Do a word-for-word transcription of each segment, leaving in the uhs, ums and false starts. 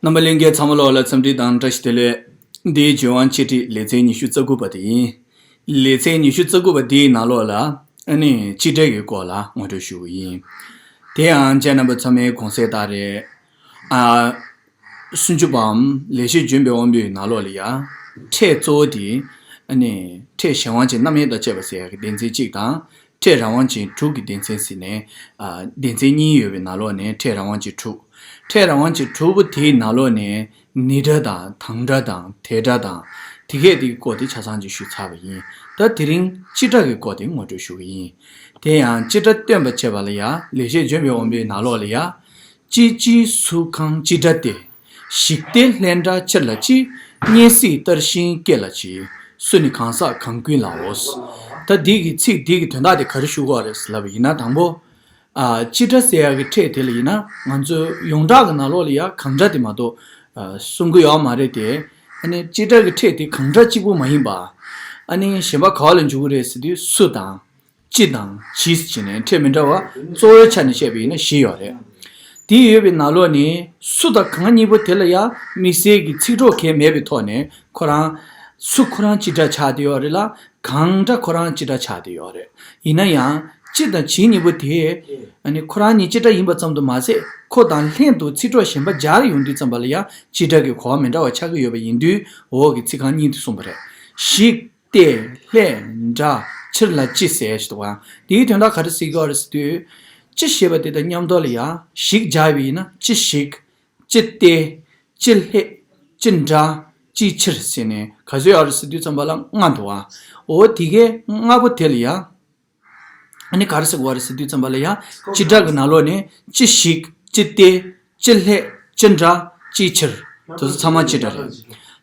རྣམ་པ་ལྷན་རྒྱས་ཚང་མ་ལོགས་ལ་འཚམས་འདྲི་དང་བཀྲ་ཤིས་བདེ་ལེགས། འདིའི་ལྗོན་དབང་འཆད་ཁྲིད་ལེ་ཚན་ཉི་ཤུ་རྩ་དགུ་པ་དེ་ཡིན། ལེ་ཚན་ཉི་ཤུ་རྩ་དགུ་པ་འདིའི་ནང་ལོགས་ལ་ཨ་ནི་སྤྱི་སྒྲ་གི་སྐོར་ལ་ངོ་སྤྲོད་ཞུ་གི་ཡིན། དེ་ཡང་ཁྱེད་རྣམ་པ་ཚང་མས་གོང་གསལ་ལྟར་རེད། ཨ། སུམ་ཅུ་པའམ་ལེགས་བཤད་ལྗོན་པའི་དབང་པོའི་ནང་ལོགས་ལ་ཡ། ཕྲད་གཙོ་བོ་དེ་ཨ་ནི་ཕྲད་གཞན་དབང་ཅན་རྣམ་དབྱེ་དང་བཅས་པ་ཟེར་ཡག་གི་སྡེ་ཚན་གཅིག་དང་། ཕྲད་རང་དབང་ཅན་དྲུག་གི་སྡེ་ཚན་ཟེར་ནས། ཨ། སྡེ་ཚན་གཉིས་ཡོད་པའི་ནང་ལོགས་ནས་ཕྲད་རང་དབང་ཅན་དྲུག་ཕྲད་རང་དབང་ཅན་དྲུག་པོ་དེའི་ནང་ལོགས་ནས་ནི་སྒྲ་དང་དང་སྒྲ་དང་དེ་སྒྲ་དང་། དེ་གས་དེ་གི་སྐོར་དེ་ཆ་ཚང་ཅིག་ཞུས་ཚར་བ་ཡིན། ད་དེ་རིང་སྤྱི་སྒྲ་གི་སྐོར་དེ་ངོ་སྤྲོད་ཞུ་གི་ཡིན། དེ་ཡང་སྤྱི་སྒྲ་སྟོན་པ་བྱེད་པ་ལ་ཡ། ལེགས་བཤད་ལྗོན་པའི་དབང་པོའི་ནང་ལོགས་ལ་ཡ། ཅི་ཇི་སུ་གང་སྤྱི་སྒྲ་སྟེ། ཞིག་སྟེ་ལྷན་སྒྲ་ཕྱིར་ལ་ཅི། སྙེད་སྲིད་བརྟར་ཞིང་སྐད་ལ་ཇི། སུ་ནི་གང་ཟག་གང་ཀུན་ལའོ། ད་འདི་གི་ཚིག་འདི་གི་དོན་དག་དེ་ག་རེ་ཞུ་དགོས་རེད་ལབ་པ་ཡིན་ན། དང་པོ། ཨ། སྤྱི་སྒྲ་ཟེར་ཡག་གི་ཕྲད་དེ་ལ་ཡིན་ན། ང་ཚོའི་ཡོངས་གྲགས་ཀྱི་ནང་ལོགས་ལ་ཡ་གང་སྒྲ་དེ་མ་གཏོགས། ཨ། གསུང་གི་ཡོད་མ་རེད་དེ། ཨ་ནི་སྤྱི་སྒྲ་གི་ཕྲད་དེ་གང་སྒྲ་གཅིག་པུ་མ་ཡིན་པ། ཨ་ནི་གཞན་པ་ག་བ་ལ་འཇུག་གི་རེད་ཟེར་དུས་སུ་དང་། ཅི་དང་ཇི་ཟེར་ནས་ཕྲད་མི་འདྲ་བ་གཙོ་བོའི་ཆ་ནས་བཤད་པ་ཡིན་ན་བཞི་ཡོད་རེད། དེ་ཡོད་པའི་ནང་ལོགས་ནས་སུ་དང་གང་གཉིས་པོ་དེ་ལ་ཡང་དམིགས་བསལ་གྱི་ཚིག་གྲོགས་གང་ཡང་མེད་པའི་ཐོག་ནས་ཁོ་རང་། སུ་ཁོ་རང་སྤྱི་སྒྲ་ཆགས་བསྡད་ཡོད་རེད་ལ། གང་སྒྲ་ཁོ་རང་སྤྱི་སྒྲ་ཆགས་བསྡད་ཡོད་རེད། ཡིན་ན་ཡང་ཅི་དང་ཇི་གཉིས་པོ་དེ། ཨ་ནི་ཁོ་རང་གཉིས་སྤྱི་སྒྲ་ཡིན་པ་ཙམ་དུ་མ་ཟད། ཁོ་དང་ལྷན་དུ་ཚིག་གྲོགས་གཞན་པ་སྦྱར་ཡོང་དུས་ཙམ་པ་ལ་ཡང་སྤྱི་སྒྲ་གི་གོ་བ་མི་འདྲ་བ་ཆགས་ཀྱི་ཡོད་པ་ཡིན་དུས། འོག་གི་ཚིག་རྐང་གཉིས་དེ་གསུངས་པ་རེད། ཞིག་སྟེ་ལྷན་སྒྲ་ཕྱིར་ལ་ཅི་ཟེར་ཞིག་འདུག་ག་འདིའི་དོན་དག་ག་རེ་ཟེར་གྱི་ཡོད་རེད་ཟེར་དུས། ཅི་ཞེས་པ་དེ་དང་མཉམ་དུ་ལ་ཡང་ཞིག་སྦྱར་བ་ཡིན་ན། ཅི་ཞིག་ཅི་སྟེ། ཅི་ལྷན། ཅི་སྒྲ། ཅི་ཕྱིར་ཟེར་ནས་ག་ཚོད་ཡོད་རེད་ཟེར་དུས་ཙམ་པ་ལ་ལྔ་འདུག་ག་འོ་དེ་གའི་ལྔ་པོ་དེ་ལ་ཡང་། ཨ་ནི་ག་རེ་ཟེར་དགོས་རེད་ཟེར་དུས་ཙམ་པ་ལ་ཡང་། སྤྱི་སྒྲ་གི་ནང་ལོགས་ནས་ཅི་ཞིག་ཅི་སྟེ། ཅི་ལྷན། ཅི་སྒྲ། ཅི་ཕྱིར། དེ་ཚོ་ཚང་མ་སྤྱི་སྒྲ་རེད།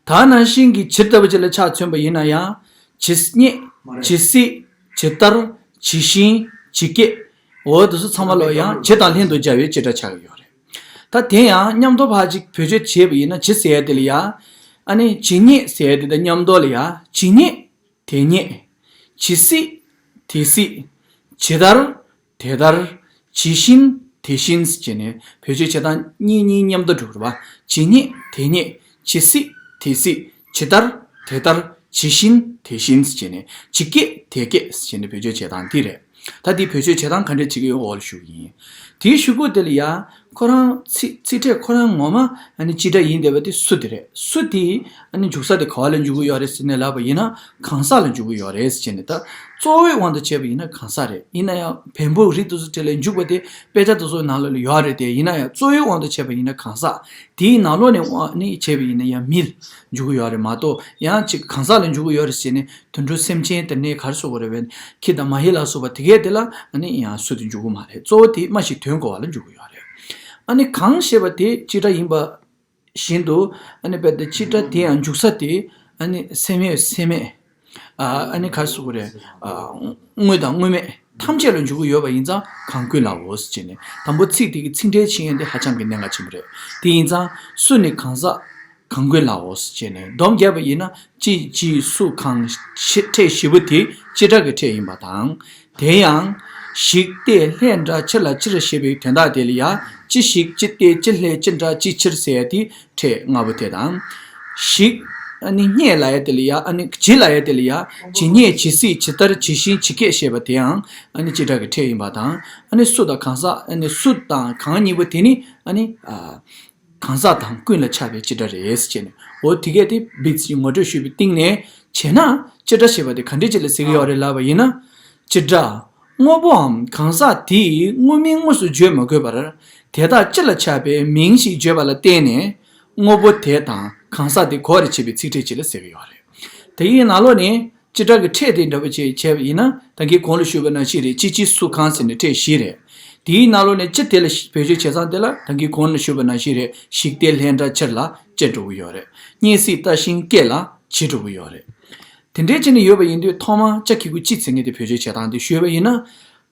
ད་ནང་བཞིན་གྱི་ཇི་ལྟ་བུ་ཅིག་ལ་ཆ་མཚོན་པ་ཡིན་ན་ཡང་། ཇི་སྙེད། ཇི་སྲིད། ཇི་ལྟར། ཇི་བཞིན། ཇི་སྐད། འོ་དེ་ཚོ་ཚང་མ་ལོག་ཡང་ཇི་དང་ལྷན་དུ་སྦྱར་བའི་སྤྱི་སྒྲ་ཆགས་ཀྱི་ཡོད་རེད། ད་དེ་ཡང་མཉམ་དུ་ཕར་ཅིག་བེད་སྤྱོད་བྱས་པ་ཡིན་ན། ཇི་ཟེར་ཡ་དེ་ལ་ཡང་། ཨ་ནི་ཇི་སྙེད་ཟེར་ཡ་དེ་དང་མཉམ་དུ་ལ་ཡང་། ཇི་སྙེད། དེ་སྙེད། ཇི་སྲིད། དེ་སྲིད། ཇི་ལྟར། དེ་ལྟར། ཇི་བཞིན། དེ་བཞིན་ཟེར་བྱས་ནས་བེད་སྤྱོད་བྱེད་སྟངས་གཉིས་གཉིས་མཉམ་དུ་འགྲོ་གི་རེད་པ། ཇི་སྙེད། དེ་སྙེད། ཇི་སྲིད། དེ་སྲིད། ཇི་ལྟར། དེ་ལྟར། ཇི་བཞིན། དེ་བཞིན་ཟེར་བྱས་ནས། ཇི་སྐད། དེ་སྐད་ཟེར་བྱས་ནས་བེད་སྤྱོད་བྱེད་སྟངས་འདི་རེད། ད་འདི་བེད་སྤྱོད་བྱེད་སྟངས་ག་འདྲས་བྱེད་ཀྱི་ཡོད་འོག་ལ་ཞུ་གི་ཡིན། དེའི་གཞུག་གུ་དེ་ལ་ཡ། ཁོ་རང་ཚིག་ཚིག་ཕྲད་ཁོ་རང་ངོ་མ་ཨ་ནི་སྤྱི་སྒྲ་ཡིན་བསྡད་པ་དེ་སུ་དེ་རེད། སུ་དེ་ཨ་ནི་འཇུག་ས་དེ་ག་བ་ལ་འཇུག་གི་ཡོད་རེད་ཟེར་ནས་ལབ་པ་ཡིན་ན། གང་ཟག་ལ་འཇུག་གི་ཡོད་རེད་ཟེར་ནས། ད་གཙོ་བོའི་དབང་དུ་བྱས་པ་ཡིན་ན་གང་ཟག་རེད། ཡིན་ན་ཡང་བེམ་པོ་རིགས་དེ་ཚོ་དེ་ལ་འཇུག་པ་དེ་དཔེ་ཆ་དེ་ཚོའི་ནང་ལ་ཡོད་རེད་དེ། ཡིན་ན་ཡང་གཙོ་བོའི་དབང་དུ་བྱས་པ་ཡིན་ན་གང་ཟག་དེའི་ནང་ལོགས་ནས་དབང་ནས་བྱས་པ་ཡིན་ན་ཡང་མི་ལ་འཇུག་གི་ཡོད་རེད་མ་གཏོགས། ཡང་ཅིག་གང་ཟག་ལ་འཇུག་གི་ཡོད་རེད་ཟེར་ནས། དུད་འགྲོ་སེམས་ཅན་དེ་ནས་ག་རེ་ཟེར་དགོས་རེད་པས། ཁྱི་དང་མ་ཧེ་ལ་སོགས་པ་དེ་གས་དེ་ལ་ཨ་ནི་ཡང་སུ་དེ་འཇུག་གི་མ་རེད། གཙོ་བོ་དེ་སྨྲ་ཞིང་དོན་གོ་བ་ལ་འཇུག་གི་ཡོད་རེད། ཨ་ནི་གང་ཞེས་པ་དེ་སྤྱི་སྒྲ་ཡིན་པ་བཞིན་དུ། ཨ་ནི་དཔེར་ན་སྤྱི་སྒྲ་དེ་ཡང་འཇུག་ས་དེ་ཨ་ནི་སེམས་ཡོད་སེམས་མེད། ཨ་ནི་ག་རེ་ཟེར་དགོས་རེད། དངོས་དང་དངོས་མེད་ཐམས་ཅད་ལ་འཇུག་གི་ཡོད་པ་ཡིན་ཙང་གང་ཀུན་ལའོ་ཟེར་བྱས་ནས། དང་པོ་ཚིག་དེ་གི་ཚིག་འགྲེལ་བྱེད་ཡས་དེ་ཧ་ཅང་གི་གནད་འགག་ཆེན་པོ་རེད། དེ་ཡིན་ཙང་སུ་ནི་གང་ཟག་གང་ཀུན་ལའོ་ཟེར་བྱས་ནས་སྡོམ་བརྒྱབ་པ་ཡིན་ན། ཅི་ཇི་སུ་གང་ཕྲད་བཞི་པོ་དེ་སྤྱི་སྒྲ་གི་ཕྲད་ཡིན་པ་དང་། དེ་ཡང་། ཞིག་སྟེ་ལྷན་སྒྲ་ཕྱིར་ལ་ཅིར་ཞེས་པའི་དོན་དག་དེ་ལ་ཡང་། ཅི་ཞིག་ཅི་སྟེ་ཅི་ལྷན་ཅི་སྒྲ་ཅི་ཕྱིར་ཟེར་ཡ་དེ་ཕྲད་ལྔ་པོ་དེ་དང་། ཞིག་ཨ་ནི་སྙེད་ལབ་ཡ་དེ་ལ་ཡང་། ཨ་ནི་ཇི་ལབ་ཡ་དེ་ལ་ཡང་། ཇི་སྙེད་ཇི་སྲིད་ཇི་ལྟར་ཇི་བཞིན་ཇི་སྐད་ཞེས་པ་དེའང་ཨ་ནི་སྤྱི་སྒྲ་གི་ཕྲད་ཡིན་པ་དང་། ཨ་ནི་སུ་དང་གང་ཟག་ཨ་ནི་སུ་དང་གང་གཉིས་པོ་དེ་ནི་ཨ་ནི་ཨ། གང་ཟག་དང་ཀུན་ལ་ཁྱབ་པའི་སྤྱི་སྒྲ་རེད་ཟེར་བྱས་ནས། འོ་དེ་གས་དེ་བིས་ཀྱི་ངོ་སྤྲོད་ཞུས་པའི་སྟེང་ནས་བྱས་ན། སྤྱི་སྒྲ་ཞེས་པ་དེ་ག་འདྲས་ཅིག་ལ་ཟེར་གྱི་ཡོད་རེད་ལབ་པ་ཡིན་ན། སྤྱི་སྒྲ། དངོས་པོའམ་གང་ཟག་དེའི་དངོས་མིང་དངོས་སུ་བརྗོད་མ་དགོས་པར། དེ་དག་སྤྱི་ལ་ཁྱབ་པའི་མིང་ཞིག་བརྗོད་པ་ལ་བརྟེན་ནས། དངོས་པོ་དེ་དང་གང་ཟག་དེ་གོ་བར་བྱེད་པའི་ཚིག་ཕྲད་ཅིག་ལ་ཟེར་གྱི་ཡོད་རེད། དེ་ཡི་ནང་ལོགས་ནས། སྤྱི་སྒྲ་གི་ཕྲད་དེ་འདྲ་པོ་ཅིག་བྱས་པ་ཡིན་ན། ད་གིན་གོང་ལ་ཞུས་པ་ནང་བཞིན་རེད། ཅི་ཇི་སུ་གང་ཟེར་ནས་ཕྲད་བཞི་རེད། དེའི་ནང་ལོགས་ནས་ཅི་དེ་ལ་བེད་སྤྱོད་བྱེད་སྟངས་དེ་ལ་ད་གིན་གོང་ལ་ཞུས་པ་ནང་བཞིན་རེད། ཞིག་སྟེ་ལྷན་སྒྲ་ཕྱིར་ལ་ཅི་འགྲོ་གི་ཡོད་རེད། སྙེད་སྲིད་བརྟར་ཞིང་སྐད་ལ་ཇི་འགྲོ་གི་ཡོད་རེད། དེ་འདྲའི་བྱས་ནས་ཡོད་པ་ཡིན་དུས། ཐོག་མར་ཅ་གི་གུ་ཅི་ཟེར་མཁན་དེ་བེད་སྤྱོད་བྱེད་སྟངས་དེ་ཞུས་པ་ཡིན་ན།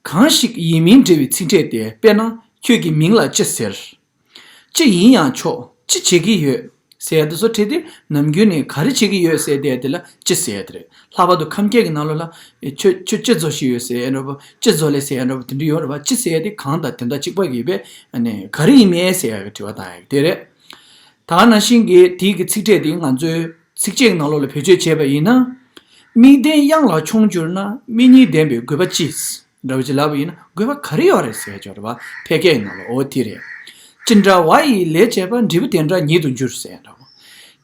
གང་ཞིག་ཡིན་མིན་འབྲེལ་བའི་ཚིག་ཕྲད་དེ། དཔེར་ན། ཁྱོད་ཀྱི་མིང་ལ་ཅི་ཟེར། ཅི་ཡིན་ཡང་ཆོག་ཅི་བྱེད་ཀྱི་ཡོད་ཟེར་ཡ་དེ་ཚོ་ཕྲད་དེ། ནམ་རྒྱུན་ནས་ག་རེ་བྱེད་ཀྱི་ཡོད་ཟེར་དེ་དེ་ལ་ཅི་ཟེར་ཡ་དེ་རེད། ལྷག་པར་དུ་ཁམས་སྐད་ཀྱི་ནང་ལོགས་ལ། ཁྱོད་ཁྱོད་ཅི་བཟོ་བཞིན་ཡོད་ཟེར་ཡ་འདྲ་པོ། ཅི་བཟོ་ལེ་ཟེར་ཡ་འདྲ་པོ་དེ་འདྲ་ཡོད་རེད་པ། ཅི་ཟེར་ཡ་དེ་གང་དང་དོན་དག་གཅིག་པ་གི་བས་ཨ་ནི་ག་རེ་ཡིན་མིན་ཟེར་ཡ་གི་དྲི་བ་བཏང་ཡ་གི་དེ་རེད། ད་ག་ནང་བཞིན་གྱི་དེའི་གི་ཚིག་ཕྲད་དེ་ང་ཚོའི་ཚིགས་བཅད་ཀྱི་ནང་ལོགས་ལ་བེད་སྤྱོད་བྱས་པ་ཡིན་ན། དམིགས་ལྡན་དབྱངས་ལ་མཆོང་གྱུར་ན། དམིགས་གཉིས་ལྡན་པའི་དགོས་པ་ཅི། འདྲ་བ་ཅིག་ལབ་པ་ཡིན་ན་དགོས་པ་ག་རེ་ཡོད་རེད་ཟེར་ཡ་ཅིག་ཡོད་རེད་པ། ཕལ་སྐད་ནང་ལ་འོ་དེ་རེད། ཅི་འདྲ་བ་ཡི་ལས་བྱས་པ། འབྲས་བུ་དེ་འདྲ་ཉིད་དུ་འགྱུར་ཟེར་ཡ་འདྲ་བོ།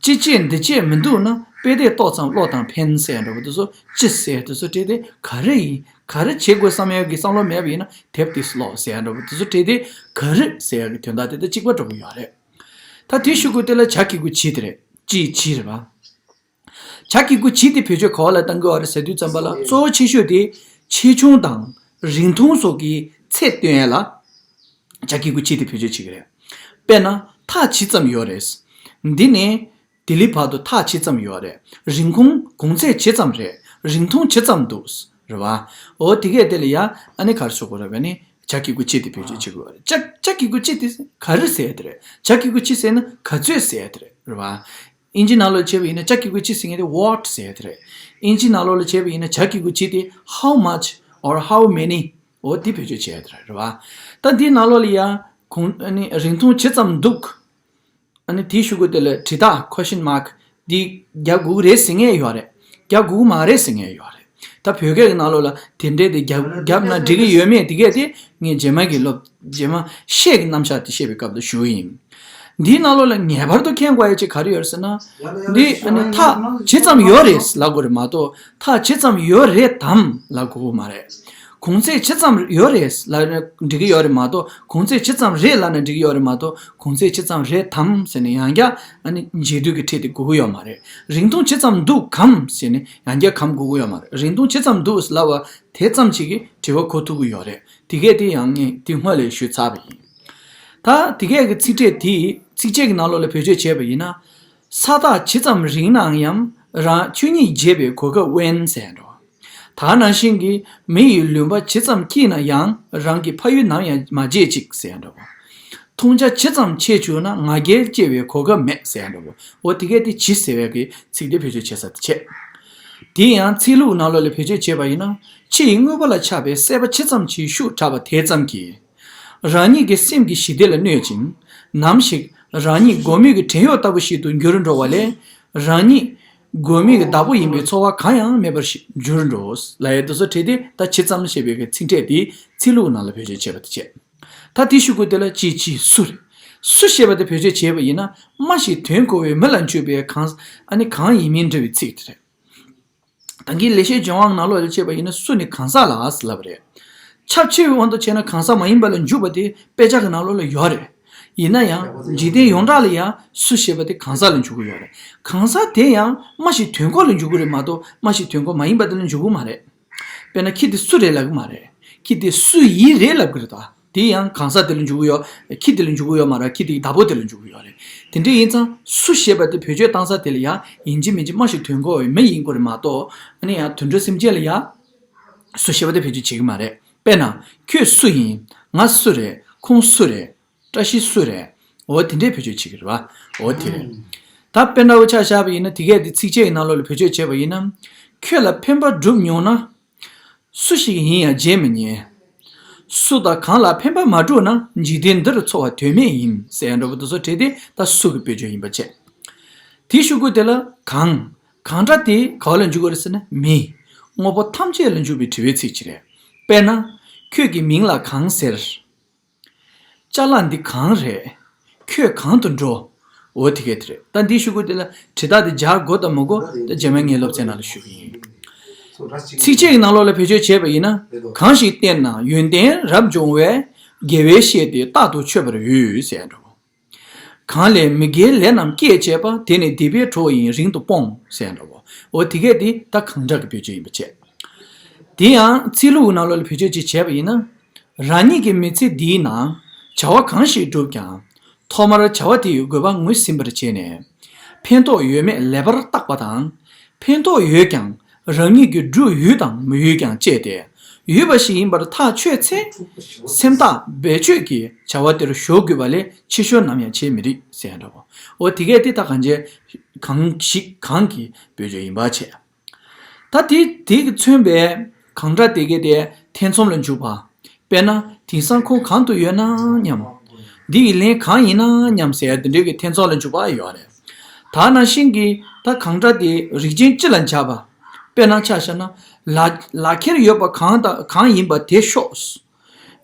ཅི་བྱེད་འདི་བྱེད་མི་འདུག་ན། དཔེ་དེབ་ཏོག་ཙམ་ཀློག་དང་ཕན་ཟེར་ཡ་འདྲ་བོ་དེ་ཚོ་ཅི་ཟེར་ཡ་དེ་ཚོ་བྲིས་ཏེ་ག་རེ་ཡིན་ག་རེ་བྱེད་དགོས་བསམ་ཡ་གི་བསམ་བློ་མེད་པ་ཡིན་ན་དེབ་དེ་ཀློག་ཟེར་ཡ་འདྲ་བོ་དེ་ཚོ་བྲིས་ཏེ་ག་རེ་ཟེར་ཡ་གི་དོན་དག་དེ་དང་གཅིག་པ་འདྲ་བོ་ཡོད་རེད། ད་དེའི་ཤུ་གུ་དེ་ལ་བྱ་གི་གུ་བྱེད་དེ་རེད། ཅི་བྱེད་རེད་པ། བྱ་གི་གུ་བྱེད་དེ་བེད་སྤྱོད་ག་བ་ལ་གཏང་གི་ཡོད་རེད་ཟེར་དུས་ཙམ་པ་ལ་གཙོ་བོ་ཆེ་ཤོས་དེ་ཆེ་ཆུང་དང་རིང་ཐུང་སོགས་ཀྱི་ཚད་སྟོན་ཡས་ལ་བྱ་གི་གུ་བྱེད་དེ་བེད་སྤྱོད་བྱེད་ཀྱི་རེད། དཔེར་ན་མཐའ་ཇི་ཙམ་ཡོད་རེད། འདི་ནས་དེ་ལི་བར་དུ་མཐའ་ཇི་ཙམ་ཡོད་རེད། རིན་གོང་གོང་ཚད་ཇི་ཙམ་རེད། རིང་ཐུང་ཇི་ཙམ་འདུག་རེད་བ། འོ་དེ་གས་དེ་ལ་ཡ་ཨ་ནི་ག་རེ་ཟེར་དགོས་རེད་པས་ནི་བྱ་གི་གུ་བྱེད་དེ་བེད་སྤྱོད་བྱེད་དགོས་རེད། བྱ་བྱ་གི་གུ་བྱེད་དེ་ག་རེ་ཟེར་དེ་རེད། བྱ་གི་གུ་བྱེད་ཟེར་ན་ག་ཚོད་ཟེར་དེ་རེད་རེད་བ། ཨིན་ཇི་ནང་ལོགས་བྱས་པ་ཡིན་ན་བྱ་གི་གུ་ཅི་ཟེར་མཁན་དེ་what ཟེར་ཡ་དེ་རེད། ཨིན་ཇི་ནང་ལོགས་ལ་བྱས་པ་ཡིན་ན་བྱ་གི་གུ་ཅི་དེ་how much or how many འོ་དེ་བེད་སྤྱོད་བྱས་ཡ་དེ་རེད་རེད་བ། ད་འདིའི་ནང་ལོགས་ལ་ཡ་གོང་ཨ་ནི་རིང་ཐུང་ཇི་ཙམ་འདུག་ཨ་ནི་དེའི་ཤུ་གུ་དེ་ལ་དྲི་རྟགས་question mark འདི་རྒྱག་དགོས་ཀྱི་རེད་ཟེར་མཁན་ཡོད་རེད། རྒྱག་དགོས་ཀྱི་མ་རེད་ཟེར་མཁན་ཡོད་རེད། ད་བོད་སྐད་ཀྱི་ནང་ལོགས་ལ་དེ་འདྲས་དེ་རྒྱབ་རྒྱབ་ན་འགྲིག་གི་ཡོད་མེད་དེ་གས་དེ་ངས་རྗེས་མ་གི་སློབ་རྗེས་མ་བཤད་ཀྱི་རྣམ་གཞག་དེ་བཤད་པའི་སྐབས་ལ་ཞུ་གི་ཡིན། འདིའི་ནང་ལོགས་ལ་ངེས་པར་དུ་མཁྱེན་དགོས་ཡ་ཅིག་ག་རེ་ཡོད་རེད་ཟེར་ན། འདི་ཨ་ནི་མཐའ་ཇི་ཙམ་ཡོད་རེད་ལབ་དགོས་རེད་མ་གཏོགས་མཐའ་ཇི་ཙམ་ཡོད་རེད་དམ་ལབ་དགོས་ཀྱི་མ་རེད། གོང་ཚད་ཇི་ཙམ་ཡོད་རེད་ལབ་ན་འགྲིག་གི་ཡོད་རེད་མ་གཏོགས་གོང་ཚད་ཇི་ཙམ་རེད་ལབ་ན་འགྲིག་གི་ཡོད་རེད་མ་གཏོགས་གོང་ཚད་ཇི་ཙམ་རེད་དམ་ཟེར་ནས་ཡང་བསྐྱར་ཨ་ནི་འབྱེད་སྡུད་ཀྱི་ཁྲིད་དེ་དགོས་ཀྱི་ཡོད་མ་རེད། རིང་ཐུང་ཇི་ཙམ་འདུག་གམ་ཟེར་ནས་ཡང་བསྐྱར་གོ་དགོས་ཀྱི་ཡོད་མ་རེད། རིང་ཐུང་ཇི་ཙམ་འདུག་ལབ་པ་དེ་ཙམ་ཞིག་གིས་དྲི་བ་གོ་ཐུབ་ཀྱི་ཡོད་རེད། དེ་གས་དེ་ཡང་ངས་དེ་སྔོན་ལ་ཞུས་ཚར་བ་ཡིན། ད་དེ་གས་ཀྱི་ཚིག་ཕྲད་དེ་ཚིགས་བཅད་ཀྱི་ནང་ལོགས་ལ་བེད་སྤྱོད་བྱས་པ་ཡིན་ན། ས་ཐག་ཇི་ཙམ་རིང་ནའང་ཡང་རང་ཆོས་ཉིད་བརྗེད་པའི་གོ་སྐབས་དབེན་ཟེར་འགྲོ། ད་ནང་བཞིན་གྱི་མི་ཡི་ལུས་འབའ་ཇི་ཙམ་སྐྱིད་ན་ཡང་རང་གི་ཕ་ཡུལ་ནམ་ཡང་མ་བརྗེད་ཅིག་ཟེར་འགྲོ། མཐོང་ཆ་ཇི་ཙམ་ཆེ་བྱུང་ན་ང་རྒྱལ་སྐྱེ་བའི་གོ་སྐབས་མེད་ཟེར་འགྲོ། འོ་དེ་གས་དེ་ཇི་ཟེར་བའི་གི་ཚིག་དེ་བེད་སྤྱོད་བྱེད་ས་དེ་བྱས། དེ་ཡང་ཚིག་ལྷུག་ནང་ལོགས་ལ་བེད་སྤྱོད་བྱས་པ་ཡིན་ན། ཕྱི་ཡི་དངོས་པོ་ལ་ཆགས་པའི་སྲེད་པ་ཇི་ཙམ་གྱིས་ཤུགས་དྲག་པ་དེ་ཙམ་གྱིས། རང་ཉིད་ཀྱི་སེམས་ཀྱི་ཞི་བདེ་ལ་གནོད་ཅིང་། ནམ་ཞིག་རང་ཉིད་སྒོ་མེད་ཀྱི་བྲན་གཡོག་ལྟ་བུ་ཞིག་ཏུ་འགྱུར་འགྲོ་བ་ལས། རང་ཉིད་སྒོ་མེད་ཀྱི་བདག་པོ་ཡིན་པའི་ཚོར་བ་གང་ཡང་མེད་པར་ཞིག་འགྱུར་འགྲོ། ལབ་ཡས་དེ་ཚོ་བྲིས་ཏེ་ད་ཇི་ཙམ་ཞེས་པའི་ཚིག་ཕྲད་དེ་ཚིག་ལྷུག་ནང་ལ་བེད་སྤྱོད་བྱས་པ་དེ་བྱས། ད་དེའི་ཤུ་གུ་དེ་ལ་ཅི་ཅི་སུ་རེད། སུ་ཞེས་པ་དེ་བེད་སྤྱོད་བྱས་པ་ཡིན་ན་སྨྲ་ཞིང་དོན་གོ་བའི་མི་ལ་འཇུག་པའི་གང་ཨ་ནི་གང་ཡིན་མིན་འདྲི་བའི་ཚིག་དེ་རེད། ད་གིན་ལེགས་བཤད་ལྗོན་དབང་ནང་ལོགས་ལ་བྱས་པ་ཡིན་ན་སུ་ནི་གང་ཟག་ལ་ཟེར་ལབ་པ་རེད། ཁྱབ་ཆེ་བའི་དབང་དུ་བྱས་ན་གང་ཟག་མ་ཡིན་པ་ལ་འཇུག་པ་དེ་དཔེ་ཆ་གི་ནང་ལོགས་ལ་ཡོད་རེད། ཡིན་ན་ཡང་འཇིག་རྟེན་ཡོངས་གྲགས་ལ་ཡང་སུ་ཞེས་པ་དེ་གང་ཟག་ལ་འཇུག་གི་ཡོད་རེད། གང་ཟག་དེ་ཡང་སྨྲ་ཞིང་དོན་གོ་ལ་འཇུག་གི་རེད་མ་གཏོགས་སྨྲ་ཞིང་དོན་གོ་མ་ཡིན་པ་དེ་ལ་འཇུག་གི་མ་རེད། དཔེར་ན་ཁྱི་དེ་སུ་རེད་ལབ་གི་མ་རེད། ཁྱི་དེ་སུ་ཡིན་རེད་ལབ་གི་རེད་ད། དེ་ཡང་གང་ཟག་དེ་ལ་འཇུག་གི་ཡོད། ཁྱི་དེ་ལ་འཇུག་གི་ཡོད་མ་རེད། ཁྱི་དེའི་བདག་པོ་དེ་ལ་འཇུག་གི་ཡོད་རེད། དེ་འདྲ་ཡིན་ཙང་སུ་ཞེས་པ་དེ་བེད་སྤྱོད་བཏང་ས་དེ་ལ་ཡང་ཡིན་གཅིག་མིན་གཅིག་སྨྲ་ཞིང་དོན་གོ་བའི་མི་ཡིན་དགོས་རེད་མ་གཏོགས་ཨ་ནི་ཡང་དུད་འགྲོ་སེམས་ཅན་ལ་ཡང་སུ་ཞེས་པ་དེ་བེད་སྤྱོད་བྱེད་ཀྱི་མ་རེད། དཔེར་ན་ཁྱོད་སུ་ཡིན། ང་སུ་རེད། ཁོང་སུ་རེད། བཀྲ་ཤིས་སུ་རེད། འོ་དེ་འདྲས་བེད་སྤྱོད་བྱེད་ཀྱི་རེད་བ། འོ་དེ་རེད། ད་དཔེ་འདྲ་བོ་ཆ་བཞག་པ་ཡིན་ན་དེ་གས་དེ་ཚིགས་བཅད་ཀྱི་ནང་ལོགས་ལ་བེད་སྤྱོད་བྱས་པ་ཡིན་ན། ཁྱོད་ལ་ཕན་པ་བསྒྲུབ་མྱོང་ན། སུ་ཞིག་ཡིན་ཡང་བརྗེད་མི་ཉན། སུ་དང་གང་ལ་ཕན་པ་མ་བསྒྲུབས་ན་འཇིག་རྟེན་འདིར་འཚོ་བ་དོན་མེད་ཡིན་ཟེར་འདྲ་བོ་དེ་ཚོ་བྲིས་ཏེ་ད་སུ་གི་བེད་སྤྱོད་ཡིན་པ་བྱས། དེའི་ཤུ་གུ་དེ་ལ་གང་། གང་འདྲ་དེ་ག་བ་ལ་འཇུག་གི་རེད་ཟེར་ན་མི། དངོས་པོ་ཐམས་ཅད་ལ་འཇུག་པའི་དྲི་བའི་ཚིག་ཅིག་རེད། དཔེར་ན། ཁྱོད་ཀྱི་མིང་ལ་གང་ཟེར། ཅ་ལག་འདི་གང་རེད། ཁྱོད་གང་དུ་འགྲོ། འོ་དེ་གས་དེ་རེད། ད་འདིའི་ཤུ་གུ་དེ་ལ་དྲི་རྟགས་དེ་སྦྱར་དགོས་དང་མི་དགོས་ད་རྗེས་མའི་ངའི་སློབ་ཚན་ནང་ལ་ཞུ་གི་ཡིན། ཚིགས་བཅད་ཀྱི་ནང་ལོགས་ལ་བེད་སྤྱོད་བྱས་པ་ཡིན་ན། གང་ཞིག་བསྟེན་ན་ཡོན་ཏན་རབ་འབྱུང་བས། དགེ་བའི་བཤེས་དེ་རྟག་ཏུ་མཆོད་པར་འོས་ཟེར་འགྲོ། གང་ལས་མི་དགེའི་ལས་རྣམས་སྐྱེས་བྱས་པ། དེ་ནི་སྡིག་པའི་གྲོགས་ཡིན་རིང་དུ་སྤོངས་ཟེར་འགྲོ། འོ་དེ་གས་དེ་ད་གང་འདྲ་གི་བེད་སྤྱོད་ཡིན་པ་བྱས། དེ་ཡང་ཚིག་ལྷུག་ནང་ལོགས་ལ་བེད་སྤྱོད་ཅིག་བྱས་པ་ཡིན་ན། རང་ཉིད་ཀྱི་མི་ཚེ་འདིའི་ནང་བྱ་བ་གང་ཞིག་བསྒྲུབས་ཀྱང་། ཐོག་མར་བྱ་བ་དེ་ཡི་དགོས་པ་ངོས་ཟིན་པར་བྱས་ནས། ཕན་ཐོགས་ཡོད་མེད་ལེགས་པར་བརྟག་པ་དང་། ཕན་ཐོགས་ཡོད་ཀྱང་རང་ཉིད་ཀྱི་སྒྲུབ་ཡུལ་དང་མི་ཡུལ་ཀྱང་དཔྱད་དེ། ཡོད་པ་ཞིག་ཡིན་པར་ཐག་ཆོད་ཚེ། སེམས་ཐག་རྦད་ཆོད་ཀྱིས་བྱ་བ་དེར་གཞོལ་དགོས་པ་ལས་ཕྱི་བཤོལ་ནམ་ཡང་བྱེད་མི་རིགས་ཟེར་འདྲ་བོ། འོ་དེ་གས་དེ་ད་གང་བྱས། གང་ཞིག་གང་གི་བེད་སྤྱོད་ཡིན་པ་བྱས། ད་དེ་དེ་གི་མཚོན་པའི་གང་འདྲ་དེ་གས་དེ་ཐེ་ཚོམ་ལ་འཇུག་པ། དཔེར་ན་དེང་སང་ཁོང་གང་དུ་ཡོད་ན་སྙམ། འདི་ཡི་ལན་གང་ཡིན་ན་སྙམ་ཟེར་ཡ་འདི་འདྲའི་གི་འཐེན་ཚོགས་ལ་འཇུག་པ་ཡོད་རེད། ད་ནང་བཞིན་གྱི་ད་གང་འདྲ་དེ་རིགས་ཅན་སྤྱི་ལ་འཇགས་པ། དཔེར་ན་ཆ་བཞག་ན་ལག་ལག་ཁྱེར་ཡོད་པ་གང་དང་གང་ཡིན་པ་དེ་ཤོག་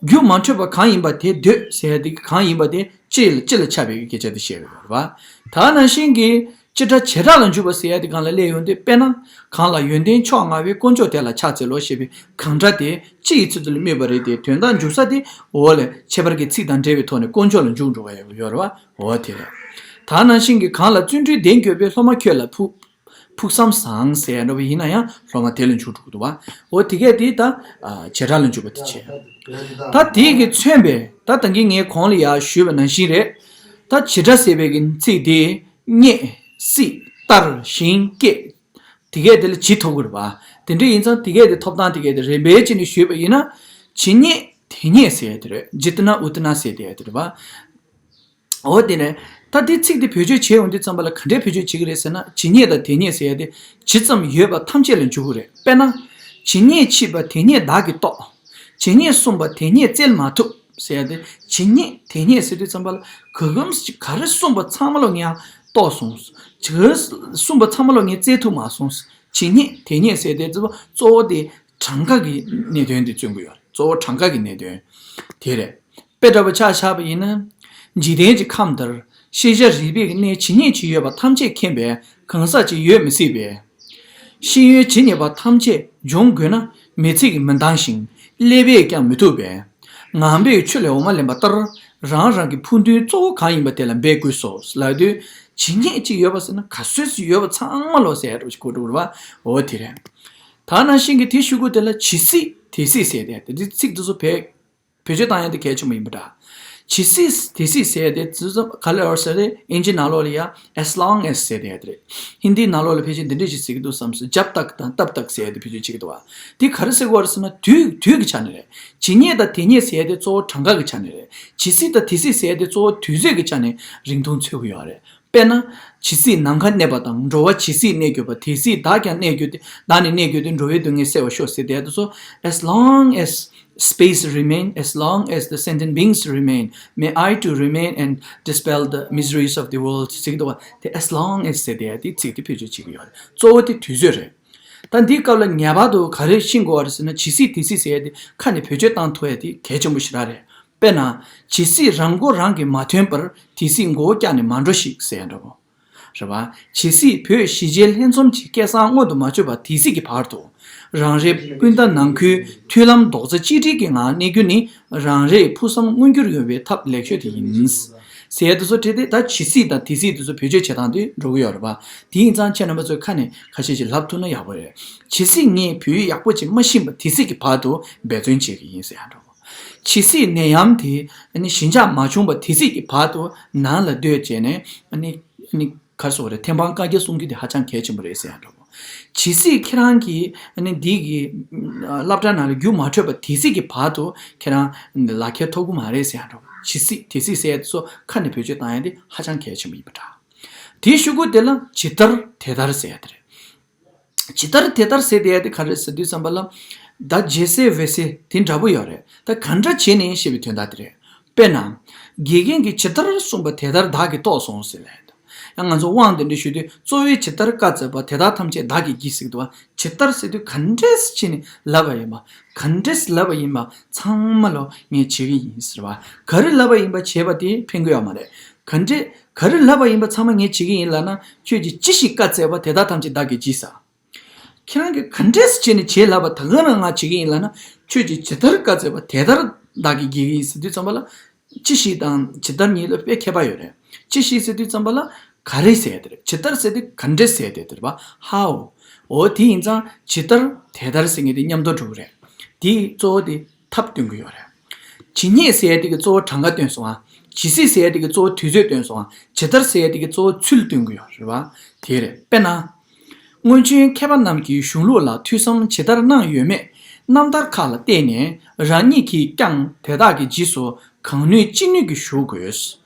རྒྱུ་མ་འཕྲོད་པ་གང་ཡིན་པ་དེ་འདོད་ཟེར་ཡ་དེ་གང་ཡིན་པ་དེ་སྤྱི་ལ་སྤྱི་ལ་ཁྱབ་པའི་སྐད་ཆ་དེ་བཤད་ཡོད་རེད་བ། ད་ནང་བཞིན་གྱི་སྤྱི་སྒྲ་བྱེ་བྲག་ལ་འཇུག་པ་ཟེར་ཡ་དེ་གང་ལ་སླེབས་ཡོང་དུས། དཔེར་ན་གང་ལ་ཡོན་ཏན་མཆོག་མངའ་བའི་དཀོན་མཆོག་དེ་ལ་ཕྱག་འཚལ་ལོ་ཞེས་པའི་གང་སྒྲ་དེ་སྤྱི་ཡི་ཚུལ་དུ་ལ་སྨོས་པ་རེད་དེ། དོན་དག་འཇུག་ས་དེ་འོག་ལས་ཁྱད་པར་གྱི་ཚིག་དང་འབྲེལ་བའི་ཐོག་ནས་དཀོན་མཆོག་ལ་འཇུག་འགྲོ་བ་ཡོད་རེད་བ། འོ་དེ་རེད། ད་ནང་བཞིན་གྱི་གང་ལ་བརྩོན་འགྲུས་ལྡན་དགོས་པའི་སློབ་མ་ཁྱོད་ལ་ཕུགས། ཕུགས་བསམ་བཟང་ཟེར་ཡ་འདྲ་བོ་ཡིན་ན་ཡང་སློབ་མ་དེ་ལ་འཇུག་འགྲོ་གི་འདུག་བ། འོ་དེ་གས་དེ་ད་ཨ་བྱེ་བྲག་ལ་འཇུག་པ་དེ་བྱས། ད་དེ་གི་མཚོན་པའི་ད་ད་གིན་ངས་གོང་ལ་ཡར་ཞུས་པ་ནང་བཞིན་རེད། ད་བྱེ་བྲག་ཟེར་བའི་གི་ཚིག་དེ་རྙེད། སྲིད། ལྟར། ཞིང་། སྐྱེ། དེ་གས་དེ་ལ་ཇི་ཐོབ་དགོས་རེད་བ། དེ་འདྲ་ཡིན་ཙང་དེ་གས་དེ་ཐོབ་སྟངས་དེ་གས་དེ་རིམ་པས་བྱས་ནས་ཞུས་པ་ཡིན་ན། ཇི་སྙེད་དེ་སྙེད་ཟེར་ཡ་དེ་རེད། ཇི་ཏི་ན་ཨུ་ཏི་ན་ཟེར་དེ་ཡ་དེ་རེད་བ། འོ་དེ་ནས་ད་འདི་ཚིག་འདི་བེད་སྤྱོད་བྱེད་ཡོང་དུས་ཙམ་པ་ལ་ག་འདྲའི་བེད་སྤྱོད་བྱེད་ཀྱི་རེད་ཟེར་ན། ཇི་སྙེད་དང་དེ་སྙེད་ཟེར་ཡ་དེ་ཇི་ཙམ་ཡོད་པ་ཐམས་ཅད་ལ་འཇུག་གི་རེད། དཔེར་ན། ཇི་སྙེད་མཆིས་པ་དེ་སྙེད་བདག་གིས་རྟོགས། ཇི་སྙེད་གསུངས་པ་དེ་སྙེད་བཙལ་མ་ཐུབ་ཟེར་ཡ་དེ། ཇི་སྙེད་དེ་སྙེད་ཟེར་དུས་ཙམ་པ་ལ་ག་གམ་ག་རེ་གསུངས་པ་ཚང་མ་ལོ་ངས་རྟོགས་སོང་། ག་རེ་གསུངས་པ་ཚང་མ་ལོ་ངས་བཙལ་ཐུབ་མ་སོང་། ཇི་སྙེད་དེ་སྙེད་ཟེར་དེ་གཙོ་བོ་དེ་གྲངས་ཀ་གི་གནད་དོན་དེ་མཚོན་གྱི་ཡོད་རེད། གཙོ་བོ་གྲངས་ཀ་གི་གནད་དོན་དེ་རེད། དཔེ་འདྲ་པོ་ཆ་བཞག་པ་ཡིན་ན། འཇིག་རྟེན་གྱི་ཁམས་འདིར་ཤེས་བྱ་རིག་པའི་གནས་ཇི་སྙེད་ཅིག་ཡོད་པ་ཐམས་ཅད་མཁྱེན་པས་གང་ཟག་ཅིག་ཡོད་མི་སྲིད་པས། ཤེས་ཡོན་ཇི་སྙེད་པ་ཐམས་ཅད་སྦྱོང་དགོས་ན་མི་ཚེ་གིས་མི་འདང་ཞིང་ཀླད་པས་ཀྱང་མི་ཐུབ་པས། ངང་པས་ཆུ་ལས་འོ་མ་ལེན་པ་ལྟར་རང་རང་གི་ཕུགས་འདུན་གཙོ་བོ་གང་ཡིན་པ་དེ་ལ་འབད་དགོས་སོ་ལབ་དུས། ཇི་སྙེད་ཅིག་ཡོད་པ་ཟེར་ན་ག་ཚོད་ཅིག་ཡོད་པ་ཚང་མ་ལོ་ཟེར་ཡ་འདྲ་པོ་ཞིག་གོ་འགྲོ་གི་རེད་བ། འོ་དེ་རེད། ད་ནང་བཞིན་གྱི་དེ་ཞུ་དགོས་དེ་ལ་ཇི་སྲིད་དེ་སྲིད་ཟེར་ཏེ་དེ་ཚིག་དེ་ཚོ་བེད་བེད་སྤྱོད་བཏང་ཡ་དེ་གལ་ཆེན་པོ་ཡིན་པ་འདྲ། ཇི་སྲིད་དེ་སྲིད་ཟེར་ཏེ་དེ་ཚོ་ག་ལ་ཡོད་ཟེར་ཏེ་ཨིན་ཇི་ནང་ལོགས་ལ་ཡ་as long as ཟེར་ཏེ་ཡ་དེ་རེད། ཧིན་དིའི་ནང་ལོགས་ལ་ཕལ་ཆེར་འདི་འདྲས་ཞིག་ཟེར་གྱི་འདུག་བསམ་སོང་། जब तक དང་तब तक ཟེར་ཏེ་བེད་སྤྱོད་བྱེད་ཀྱི་འདུག་བ། དེ་ག་རེ་ཟེར་གྱི་ཡོད་རེད་ཟེར་ན་དུས་དུས་ཀྱི་ཆ་ནས་རེད། ཇི་སྙེད་དང་དེ་སྙེད་ཟེར་ཏེ་གཙོ་བོ་གྲངས་ཀ་གི་ཆ་ནས་རེད། ཇི་སྲིད་དང་དེ་སྲིད་ཟེར་ཏེ་གཙོ་བོ་དུས་ཚོད་ཀྱི་ཆ་ནས་རིང་ཐུང་འཚོལ་གྱི་ཡོད་རེད། དཔེར་ན། ཇི་སྲིད་ནམ་མཁའ་གནས་པ་དང་། འགྲོ་བ་ཇི་སྲིད་གནས་གྱུར་པ། དེ་སྲིད་བདག་ཀྱང་གནས་གྱུར་ཏེ། བདག་ནི་གནས་གྱུར་ཏེ། འགྲོ་བའི་སྡུག་བསྔལ་སེལ་བར་ཤོག་ཟེར་དེ་དུས་སོ། As long as space remain, as long as the sentient beings remain, may I too remain and dispel the miseries of the world ཟེར་གྱི་འདུག་བ། དེ་as long as ཟེར་དེ་དེ་ཚིག་དེ་བེད་སྤྱོད་བྱེད་ཀྱི་ཡོད་རེད། གཙོ་བོ་དེ་དུས་ཚོད་རེད། ད་འདིའི་སྐབས་ལ་ངེས་པར་དུ་ག་རེ་ཤེས་དགོས་པ་རེད་ཟེར་ན། ཇི་སྲིད་དེ་སྲིད་ཟེར་ཡ་དེ་ཁ་ནས་བེད་སྤྱོད་བཏང་ཐུབ་ཡ་དེ་གལ་ཆེན་པོ་ཞེ་དྲག་རེད། དཔེར་ན། ཇི་སྲིད་རང་མགོ་རང་གིས་མ་ཐོན་པར། དེ་སྲིད་མགོ་བོ་བཀྱགས་ནས་མ་འགྲོ་ཞིག་ཟེར་ཡ་འདྲ་པོ། རེད་བ། ཇི་སྲིད་བོད་གཞིས་བྱེས་ལྷན་འཛོམས་ཀྱི་སྐལ་བཟང་མངོན་དུ་མ་གྱུར་བ་དེ་སྲིད་ཀྱི་བར་དུ། རང་རེའི་སྤུན་ཟླ་ནང་ཁུལ་མཐུན་ལམ་རྡོག་རྩ་གཅིག་སྒྲིལ་གྱི་ངང་གནས་རྒྱུ་ནི་རང་རེའི་ཕུགས་བསམ་མངོན་འགྱུར་ཡོང་བའི་ཐབས་ལེགས་ཤོས་དེ་ཡིན། ཟེར་དེ་ཚོ་བྲིས་ཏེ། ད་ཇི་སྲིད་དང་དེ་སྲིད་དེ་ཚོ་བེད་སྤྱོད་བྱེད་སྟངས་དེ་འགྲོ་གི་ཡོད་རེད་བ། དེ་ཡིན་ཙང་ཁྱེད་རྣམ་པ་ཚོས་ཁ་ནས་ཁ་ཤས་ཤིག་ལབ་ཐུབ་ན་ཡག་པོ་རེད། ཇི་སྲིད་ངས་བོད་ཡིག་ཡག་པོ་ཅིག་མ་ཤེས་པ་དེ་སྲིད་ཀྱི་བར་དུ་འབད་བརྩོན་བྱེད་ཀྱི་ཡིན་ཟེར་ཡ་འདྲ་བོ། ཇི་སྲིད་ནད་ཡམས་དེ་ཨ་ནི་ཞི་འཇགས་མ་བྱུང་བ་དེ་སྲིད་ཀྱི་བར་དུ་ནང་ལ་སྡོད་བྱས་ནས་ཨ་ནི་ཨ་ནི་ག་རེ་ཟེར་དགོས་རེད། ཐེམ་སྤང་བཀའ་རྒྱ་གསུང་རྒྱུ་དེ་ཧ་ཅང་གལ་ཆེན་པོ་རེད་ཟེར་ཡ་འདྲ་བོ། ཇི་སྲིད་ཁྱེད་རང་གིས་ཨ་ནི་འདི་གི་སློབ་གྲྭ་ནང་ལ་རྒྱུགས་མ་འཕྲོད་པ་དེ་སྲིད་ཀྱི་བར་དུ་ཁྱེད་རང་ལག་ཁྱེར་ཐོབ་ཀྱི་མ་རེད་ཟེར་ཡ་འདྲ་བོ། ཇི་སྲིད་དེ་སྲིད་ཟེར་ཡ་དེ་ཚོ་ཁ་ནས་བེད་སྤྱོད་བཏང་ཡ་དེ་ཧ་ཅང་གལ་ཆེན་པོ་ཡིན་པ་འདྲ། དེའི་གཞུག་གུ་དེ་ལ་ཇི་ལྟར་དེ་ལྟར་ཟེར་ཡ་དེ་རེད། ཇི་ལྟར་དེ་ལྟར་ཟེར་དེ་ཡ་དེ་ག་རེ་ཟེར་དུས་ཙམ་པ་ལ། ད་རྗེས་ཟེར་འོད་ཟེར་དེ་འདྲ་པོ་ཡོད་རེད། ད་ག་འདྲ་བྱས་ནས་ཞེས་པའི་དོན་དག་དེ་རེད། དཔེར་ན། དགེ་རྒན་གྱིས་ཇི་ལྟར་གསུངས་པ་དེ་ལྟར་བདག་གིས་རྟོགས་སོང་ཟེར་ལབ་ཡ་དེ། ཡང་ང་ཚོ་དབང་དེ་འདྲ་ཞུ་དུས་གཙོ་བོའི་ཇི་ལྟར་བཀའ་སྩལ་པ་དེ་དག་ཐམས་ཅད་བདག་གིས་བགྱིས་ཟེར་གྱི་འདུག་བ། ཇི་ལྟར་ཟེར་དུས་ག་འདྲས་བྱས་ནས་ལབ་པ་ཡིན་པ། ག་འདྲས་ལབ་པ་ཡིན་པ་ཚང་མ་ལོ་ངས་བྱེད་ཀྱི་ཡིན་ཟེར་བ། ག་རེ་ལབ་པ་ཡིན་པ་བྱས་པ་དེ་ཕན་གྱི་ཡོད་མ་རེད། ག་འདྲས་ག་རེ་ལབ་པ་ཡིན་པ་ཚང་མ་ངས་བྱེད་ཀྱི་ཡིན་ལབ་ན། ཁྱོད་ཀྱིས་ཅི་ཞིག་བཀའ་སྩལ་པ་དེ་དག་ཐམས་ཅད་བདག་གིས་བགྱིས་ས། ཁྱེད་རང་གིས་ག་འདྲས་བྱས་ནས་བྱས་ལབ་པ་ད་ག་རང་ང་བྱེད་ཀྱི་ཡིན་ལབ་ན། ཁྱོད་ཀྱིས་ཇི་ལྟར་བཀའ་སྩལ་པ་དེ་ལྟར་བདག་གིས་བགྱིད་ཀྱི་ཡིན་ཟེར་དུས་ཙམ་པ་ལ། ཅི་ཞིག་དང་ཇི་ལྟར་གཉིས་ལ་དཔེ་ཁྱད་པར་ཡོད་རེད། ཅི་ཞིག་ཟེར་དུས་ཙམ་པ་ལ་ག་རེ་ཟེར་ཡ་དེ་རེད། ཇི་ལྟར་ཟེར་དུས་ག་འདྲས་ཟེར་ཡ་དེ་རེད་བ། How། འོ་དེ་ཡིན་ཙང་ཇི་ལྟར་དེ་ལྟར་ཟེར་མཁན་དེ་མཉམ་དུ་འགྲོ་གི་རེད། དེའི་གཙོ་བོ་དེ་ཐབས་སྟོན་གྱི་ཡོད་རེད། ཇི་སྙེད་ཟེར་ཡ་དེ་གི་གཙོ་བོ་གྲངས་ཀ་སྟོན་སོང་ཨ། ཇི་སྲིད་ཟེར་ཡ་དེ་གི་གཙོ་བོ་དུས་ཚོད་སྟོན་སོང་ཨ། ཇི་ལྟར་ཟེར་ཡ་དེ་གི་གཙོ་བོ་ཚུལ་སྟོན་གྱི་ཡོད་རེད་བ། དེ་རེད། དཔེར་ན། སྔོན་བྱོན་མཁས་པ་རྣམས་ཀྱིས་གཞུང་ལུགས་ལ་ཐོས་བསམ་ཇི་ལྟར་གནང་ཡོད་མེད་རྣམ་ཐར་ཁག་ལ་བལྟས་ནས་རང་ཉིད་ཀྱིས་ཀྱང་དེ་དག་གི་རྗེས་སུ་གང་ནུས་ཅི་ནུས་ཀྱིས་ཞུགས་དགོས།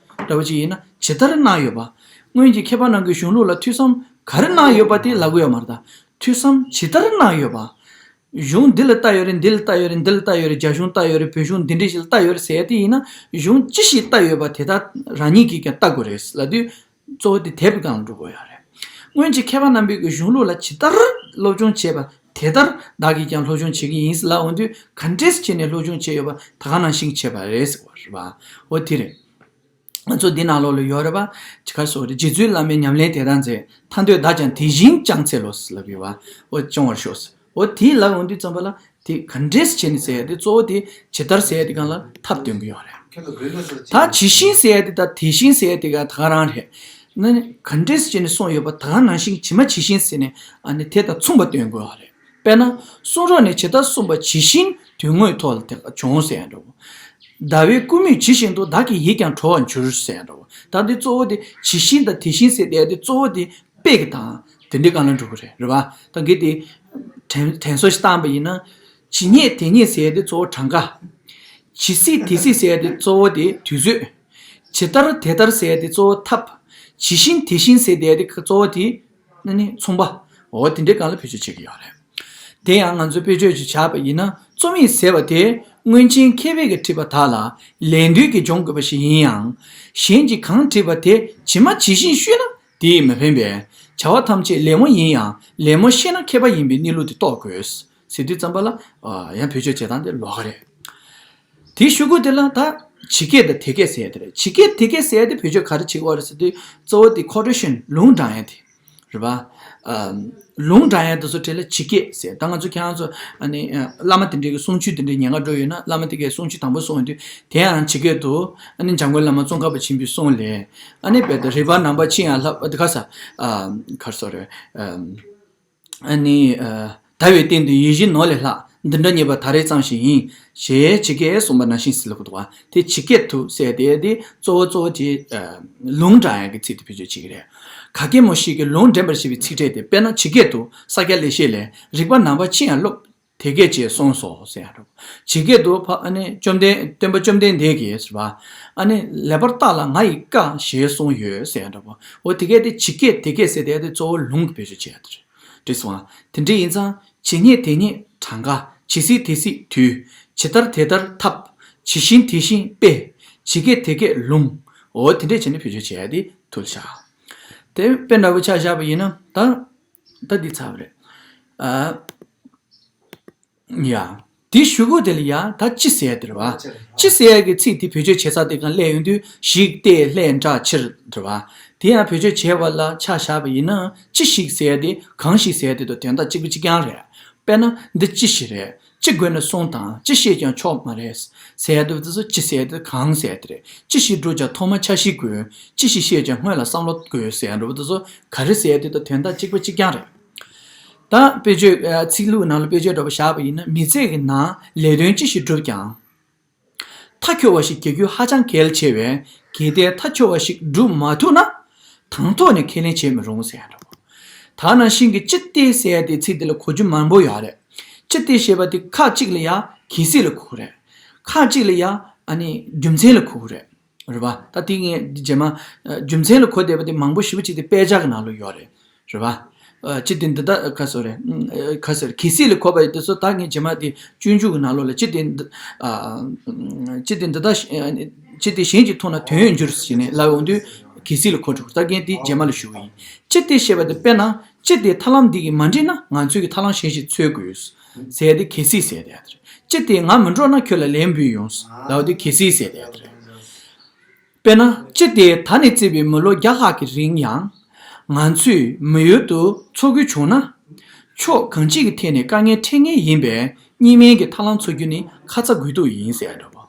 འདྲ་བ་ཅིག་ཡིན་ན་ཇི་ལྟར་གནང་ཡོད་པ། སྔོན་གྱི་མཁས་པ་རྣམས་ཀྱིས་གཞུང་ལུགས་ལ་ཐོས་བསམ་ག་རེ་གནང་ཡོད་པ་དེ་ལབ་ཀྱི་ཡོད་མ་རེད་ད། ཐོས་བསམ་ཇི་ལྟར་གནང་ཡོད་པ། གཞུང་འདི་ལ་ལྟ་ཡོད་རེད། འདི་ལ་ལྟ་ཡོད་རེད། འདི་ལ་ལྟ་ཡོད་རེད། རྒྱ་གཞུང་ལྟ་ཡོད་རེད། བོད་གཞུང་འདི་འདྲ་ཞིག་ལ་ལྟ་ཡོད་རེད་ཟེར་ཡ་དེ་ཡིན་ན། གཞུང་ཅི་ཞིག་ལྟ་ཡོད་པ་དེ་དག་རང་ཉིད་ཀྱིས་ཀྱང་ལྟ་དགོས་རེད་ལབ་དུས། གཙོ་བོ་དེ་དེབ་ཀྱི་སྒང་ལ་འགྲོ་དགོས་ཡོད་རེད། སྔོན་གྱི་མཁས་པ་རྣམ་པས་ཀྱི་གཞུང་ལུགས་ལ་ཇི་ལྟར་སློབ་སྦྱོང་བྱས་པ་དེ་ལྟར་བདག་གིས་ཀྱང་སློབ་སྦྱོང་བྱེད་ཀྱི་ཡིན་ལབ་འོང་དུས། ག་འདྲས་བྱས་ནས་སློབ་སྦྱོང་བྱས་ཡོད་པ་ད་ག་ནང་བཞིན་བྱས་པ་རེད་ཟེར་བ་རེད་པ། འོ་དེ་རེད། ང་ཚོ་འདི་ནང་ལོགས་ལ་ཡོད་རེད་པ། ཅི་ག་སོགས་རེད། རྗེ་བཙུན་བླ་མའི་ཉམས་ལེན་དེ་དག་མཛད། ཐར་འདོད་བདག་ཀྱང་དེ་བཞིན་བསྐྱངས་འཚལ་ལོ་ལབ་ཡོད་པ། འོ་སྐྱོང་བར་ཤོག་འོ་དེ་ལབ་འོང་དུས་ཙམ་པ་ལ། དེ་ག་འདྲས་བྱས་ནས་ཟེར་ཡ་དེ། གཙོ་བོ་དེ་ཇི་ལྟར་ཟེར་ཡ་དེ་སྒང་ལ་ཐབས་སྟོན་གྱི་ཡོད་རེད། ད་ཇི་བཞིན་ཟེར་ཡ་དེ་དང་དེ་བཞིན་ཟེར་ཡ་དེ་ག་ད་ག་རང་རེད། ན་ནི་ག་འདྲས་བྱས་ནས་གསུངས་ཡོད་པ་ད་ག་ནང་བཞིན་ཇི་མ་ཇི་བཞིན་ཟེར་ནས། ཨ་ནི་དེ་དང་མཚུངས་པ་སྟོན་དགོས་པ་རེད། དཔེར་ན། གསུང་རབ་ནས་ཇི་ལྟར་གསུངས་པ་ཇི་བཞིན་དོན་དངོས་ཐོག་ལ་དེ་བྱུང་ཟེར་ཡ་འདྲ་བོ། ཟླ་བའི་སྐུ་མུད་ཇི་བཞིན་དུ། བདག་གི་ཡིད་ཀྱང་གྲོལ་བར་འགྱུར་ཟེར་ཡ་འདྲ་བོ། ད་འདི་གཙོ་བོ་དེ་ཇི་བཞིན་དང་དེ་བཞིན་ཟེར་དེ། འདི་གཙོ་བོ་དེ་དཔེ་གི་དང་དེ་འདྲའི་སྒང་ལ་འགྲོ་གི་རེད། རེད་པ། ད་གི་དེ་དྲན་དྲན་གསོ་ཞིག་བཏང་པ་ཡིན་ན། ཇི་སྙེད་དེ་སྙེད་ཟེར་ཡ་དེ་གཙོ་བོ་གྲངས་ཀ། ཇི་སྲིད་དེ་སྲིད་ཟེར་ཡ་དེ་གཙོ་བོ་དེ་དུས་ཚོད། ཇི་ལྟར་དེ་ལྟར་ཟེར་ཡ་དེ་གཙོ་བོ་ཐབས། ཇི་བཞིན་དེ་བཞིན་ཟེར་ཡ་དེ་གཙོ་བོ་དེ་ནི་མཚུངས་པ། འོ་དེ་འདྲའི་སྒང་ལ་བེད་སྤྱོད་བྱེད་ཀྱི་ཡོད་རེད། དེ་ཡང་ང་ཚོས་དཔེ་བརྗོད་ཅིག་བྱས་པ་ཡིན་ན། རྩོམ་ཡིག་ཟེར་བ་དེ་སྔོན་ཆད་མཁས་པས་ཀྱིས་བྲིས་པ་དག་ལ་ལན་ལྡོན་གྱིས་སྦྱོང་དགོས་པ་ཞིག་ཡིན་ཡང་། གཞན་གྱིས་གང་བྲིས་པ་དེ་ཇི་མ་ཇི་བཞིན་ཤོད་ན་དེས་མི་ཕན་པས། བྱ་བ་ཐམས་ཅད་ལད་མོ་ཡིན་ཡང་། ལད་མོ་ཤེས་ན་མཁས་པ་ཡིན་པའི་གནས་ལུགས་དེ་རྟོགས་དགོས། ཟེར་དུས་ཙམ་པ་ལ། ཨ། ཡང་བེད་སྤྱོད་བྱེད་སྟངས་དེ་ལོགས་ཀ་རེད། དེའི་གཞུག་གུ་དེ་ལ་ད་ཇི་སྐད་དང་དེ་སྐད་ཟེར་ཡ་དེ་རེད། ཇི་སྐད་དེ་སྐད་ཟེར་ཡ་དེ་བེད་སྤྱོད་ག་རེ་བྱེད་ཀྱི་ཡོད་རེད་ཟེར་དུས། གཙོ་བོ་དེ་ཁོ་ཊེ་ཤན། ལུང་དྲངས་ཡ་དེ་རེད་པ། ཨ། ལུང་དྲངས་ཡ་དེ་ཚོ་གྲས་ལ་ཇི་སྐད་ཟེར། ད་ང་ཚོ་ཁྱེད་རང་ཚོ། ཨ་ནི། ཨ། བླ་མ་དེ་འདྲའི་གི་གསུང་ཆོས་དེ་འདྲའི་ཉན་ག་འགྲོ་ཡོད་ན། བླ་མ་དེ་གའི་གསུང་ཆོས་དང་པོ་གསུང་ཡོང་དུས། དེ་ཡང་ཇི་སྐད་དུ། ཨ་ནི་འཇམ་མགོན་བླ་མ་ཙོང་ཁ་པ་ཆེན་པོའི་གསུང་ལས། ཨ་ནི་དཔེར་ན། རིག་པ་ནམ་མཁའ་ཅི་ཡང་ལྷག་པ་དེ་ག་ས། ཨ། ག་རེ་ཟེར་རེད། ཨ། ཨ་ནི། ཨ། དལ་བའི་སྟེང་དུ་ཡིད་བཞིན་ནོར་ལས་ལྷག། འདི་འདྲ་རྙེད་པ་ད་རེས་ཙམ་ཞིག་ཡིན། ཞེས་ཇི་སྐད་གསུངས་པ་ནང་བཞིན་ཟེར་ལབ་ཀྱི་འདུག་པ། དེ་ཇི་སྐད་དུ་ཟེར་དེ་དེ་གཙོ་བོ་གཙོ་བོ་དེ། ཨ། ལུང་དྲངས་ཡག་གི་ཚིག་དེ་བེད་སྤྱོད་བྱེད་ཀྱི་རེད། ག་གེ་མོ་ཞིག་གིས་ལུང་འདྲེན་པར་བྱེད་པའི་ཚིག་ཕྲད་དེ། དཔེར་ན། ཇི་སྐད་དུ། ས་སྐྱ་ལེགས་བཤད་ལས། རིག་པ་ནམ་མཁའ་ཅི་ཡང་རློབས། དེ་སྐད་ཅེས་གསུངས་སོ་ཟེར་ཡ་འདྲ་བོ། ཇི་སྐད་དུ་ཕ། ཨ་ནི་བཅོམ་ལྡན། སྟོན་པ་བཅོམ་ལྡན་འདས་ཀྱིས་ཟེར་བ། ཨ་ནི་ལེགས་པར་བརྟགས་ལ་ང་ཡིས་བཀའ་ཞེས་གསུངས་ཡོད་ཟེར་ཡ་འདྲ་བོ། འོ་དེ་སྐད་དེ་ཇི་སྐད་དེ་སྐད་ཟེར་དེ་དེ་གཙོ་བོ་ལུང་གི་བེད་སྤྱོད་བྱེད་ཡ་དེ་རེད། འགྲིག་སོང་ཨ། དེ་འདྲ་ཡིན་ཙང་ཇི་སྙེད་དེ་སྙེད་གྲངས་ཀ། ཇི་སྲིད་དེ་སྲིད་དུས། ཇི་ལྟར་དེ་ལྟར་ཐབས། ཇི་བཞིན་དེ་བཞིན་དཔེ། ཇི་སྐད་དེ་སྐད་ལུང་། འོ་དེ་འདྲས་བྱས་ནས་བེད་སྤྱོད་བྱེད་ཡ་དེ་ཐུགས་ལ་བཞག་དེ་དཔེ་འདྲ་བོ་ཆ་བཞག་པ་ཡིན་ན། ད་ད་འདི་ཚར་བ་རེད། ཨ། ཡ། དེའི་གཞུག་གུ་དེ་ལ་ཡ་ད་ཅི་ཟེར་ཡ་དེ་རེད་བ། ཅི་ཟེར་ཡ་གི་ཚིག་དེ་བེད་སྤྱོད་བྱེད་ས་དེ་སྒང་སླེབས་ཡོང་དུས། ཞིག་སྟེ་ལྷད་འདྲ་ཕྱིར་རེད་བ། དེ་ཡང་བེད་སྤྱོད་བྱས་པ་ལ་ཆ་བཞག་པ་ཡིན་ན། ཅི་ཞིག་ཟེར་ཡ་དེ་གང་ཞིག་ཟེར་ཡ་དེ་དང་དོན་དག་གཅིག་པ་གཅིག་རྐྱང་རེད། དཔེར་ན། འདི་ཅི་ཞིག་རེད། ཅི་དགོས་ན་གསུངས་དང་། ཅི་བཤད་ཀྱང་ཆོག་མ་རེད་ཟེར་ཡ་འདྲ་བོ་དེ་ཚོ། ཅི་ཟེར་ཡ་དེ་གང་ཟེར་ཡ་དེ་རེད། ཅི་ཞིག་བསྒྲུབ་ཀྱང་ཐོག་མར་འཆར་གཞི་དགོས། ཅི་ཞིག་བཤད་ཀྱང་སྔོན་ལ་བསམ་བློ་དགོས་ཟེར་ཡ་འདྲ་བོ་དེ་ཚོ་ག་རེ་ཟེར་ཡ་དེ་དང་དོན་དག་གཅིག་པ་གཅིག་རྐྱང་རེད། ད་དཔེ་བརྗོད། ཨ། ཚིག་ལྷུག་ནང་ལ་དཔེ་བརྗོད་འདྲ་པོ་བཞག་པ་ཡིན་ན། མི་ཚེ་གི་ནང་ལས་དོན་ཅི་ཞིག་བསྒྲུབས་ཀྱང་། མཐའ་འཁྱོལ་བ་ཞིག་བྱེད་རྒྱུ་ཧ་ཅང་གལ་ཆེ་བས། གལ་ཏེ་མཐའ་འཁྱོལ་བ་ཞིག་བསྒྲུབ་མ་ཐུབ་ན། དང་ཐོག་ནས་ཁས་ལེན་བྱེད་མི་རུང་ཟེར་ཡ་འདྲ་པོ། ད་ནང་བཞིན་གྱི་ཅི་སྟེ་ཟེར་ཡ་དེ་ཚིག་དེ་ལ་གོ་རྒྱུ་མང་པོ་ཡོད་རེད། ཅི་སྟེ་ཞེས་པ་དེ་ཁ་ཅིག་ལ་ཡ་གལ་སྲིད་ལ་གོ་གི་རེད། ཁ་ཅིག་ལ་ཡ་ཨ་ནི་རྒྱུ་མཚན་ལ་གོ་གི་རེད། རེད་པ། ད་དེ་ངས་རྗེས་མ། ཨ། རྒྱུ་མཚན་ལ་གོ་བསྡད་པ་དེ་མང་པོ་ཞེ་པོ་ཅིག་དེ་དཔེ་ཆ་གི་ནང་ལ་ཡོད་རེད། རེད་པ། ཨ། ཅི་སྟེ་འདི་ལྟར། ག་རེ་ཟེར་རེད། ཨ། ག་རེ་ཟེར། གལ་སྲིད་ལ་གོ་བ་དེ་ཚོ་ད་ངས་རྗེས་མ་དེ་སྤྱོད་འཇུག་གི་ནང་ལོགས་ལ། ཅི་སྟེ་འདི། ཨ། ཅི་སྟེ་འདི་ལྟར། ཅི་སྟེ་གཞན་གྱིས་མཐོང་ན་དོན་ཡོད་འགྱུར་ཟེར་ནས་ལབ་ཡོང་དུས། གལ་སྲིད་ལ་གོ་འགྲོ། ད་ངས་དེ་རྗེས་མ་ལ་ཞུ་གི་ཡིན། ཅི་སྟེ་ཞེས་པ་དེ་དཔེར་ན། ཅི་སྟེ་ཐར་ལམ་འདི་གིས་མ་འགྲིག་ན། ང་ཚོས་ཀྱི་ཐར་ལམ་གཞན་ཞིག་འཚོལ་དགོས་ཟེར་ཡ་དེ་གལ་སྲིད་ཟེར་ཡ་དེ་རེད། ཅི་སྟེ་ང་མི་འགྲོ་ན་ཁྱོད་ལ་ལན་འབུལ་ཡོང་ལབ་པ་དེ་གལ་སྲིད་ཟེར་ཡ་དེ་རེད། དཔེར་ན། ཅི་སྟེ་ད་ནས་བརྩིས་པའི་མི་ལོ་བརྒྱ་ལྷག་གི་རིང་ཡང་། ང་ཚོས་མི་ཡུལ་དུ་འཚོ་དགོས་བྱུང་ན། ཕྱོགས་གང་ཅིའི་ཐད་ནས་དཀའ་ངལ་འཕྲད་ངེས་ཡིན་པས། གཉིས་སྨན་གྱི་ཐར་ལམ་འཚོལ་རྒྱུ་ནི་ཁ་ཚ་དགོས་གཏུགས་ཡིན་ཟེར་ཡ་འདྲ་པོ།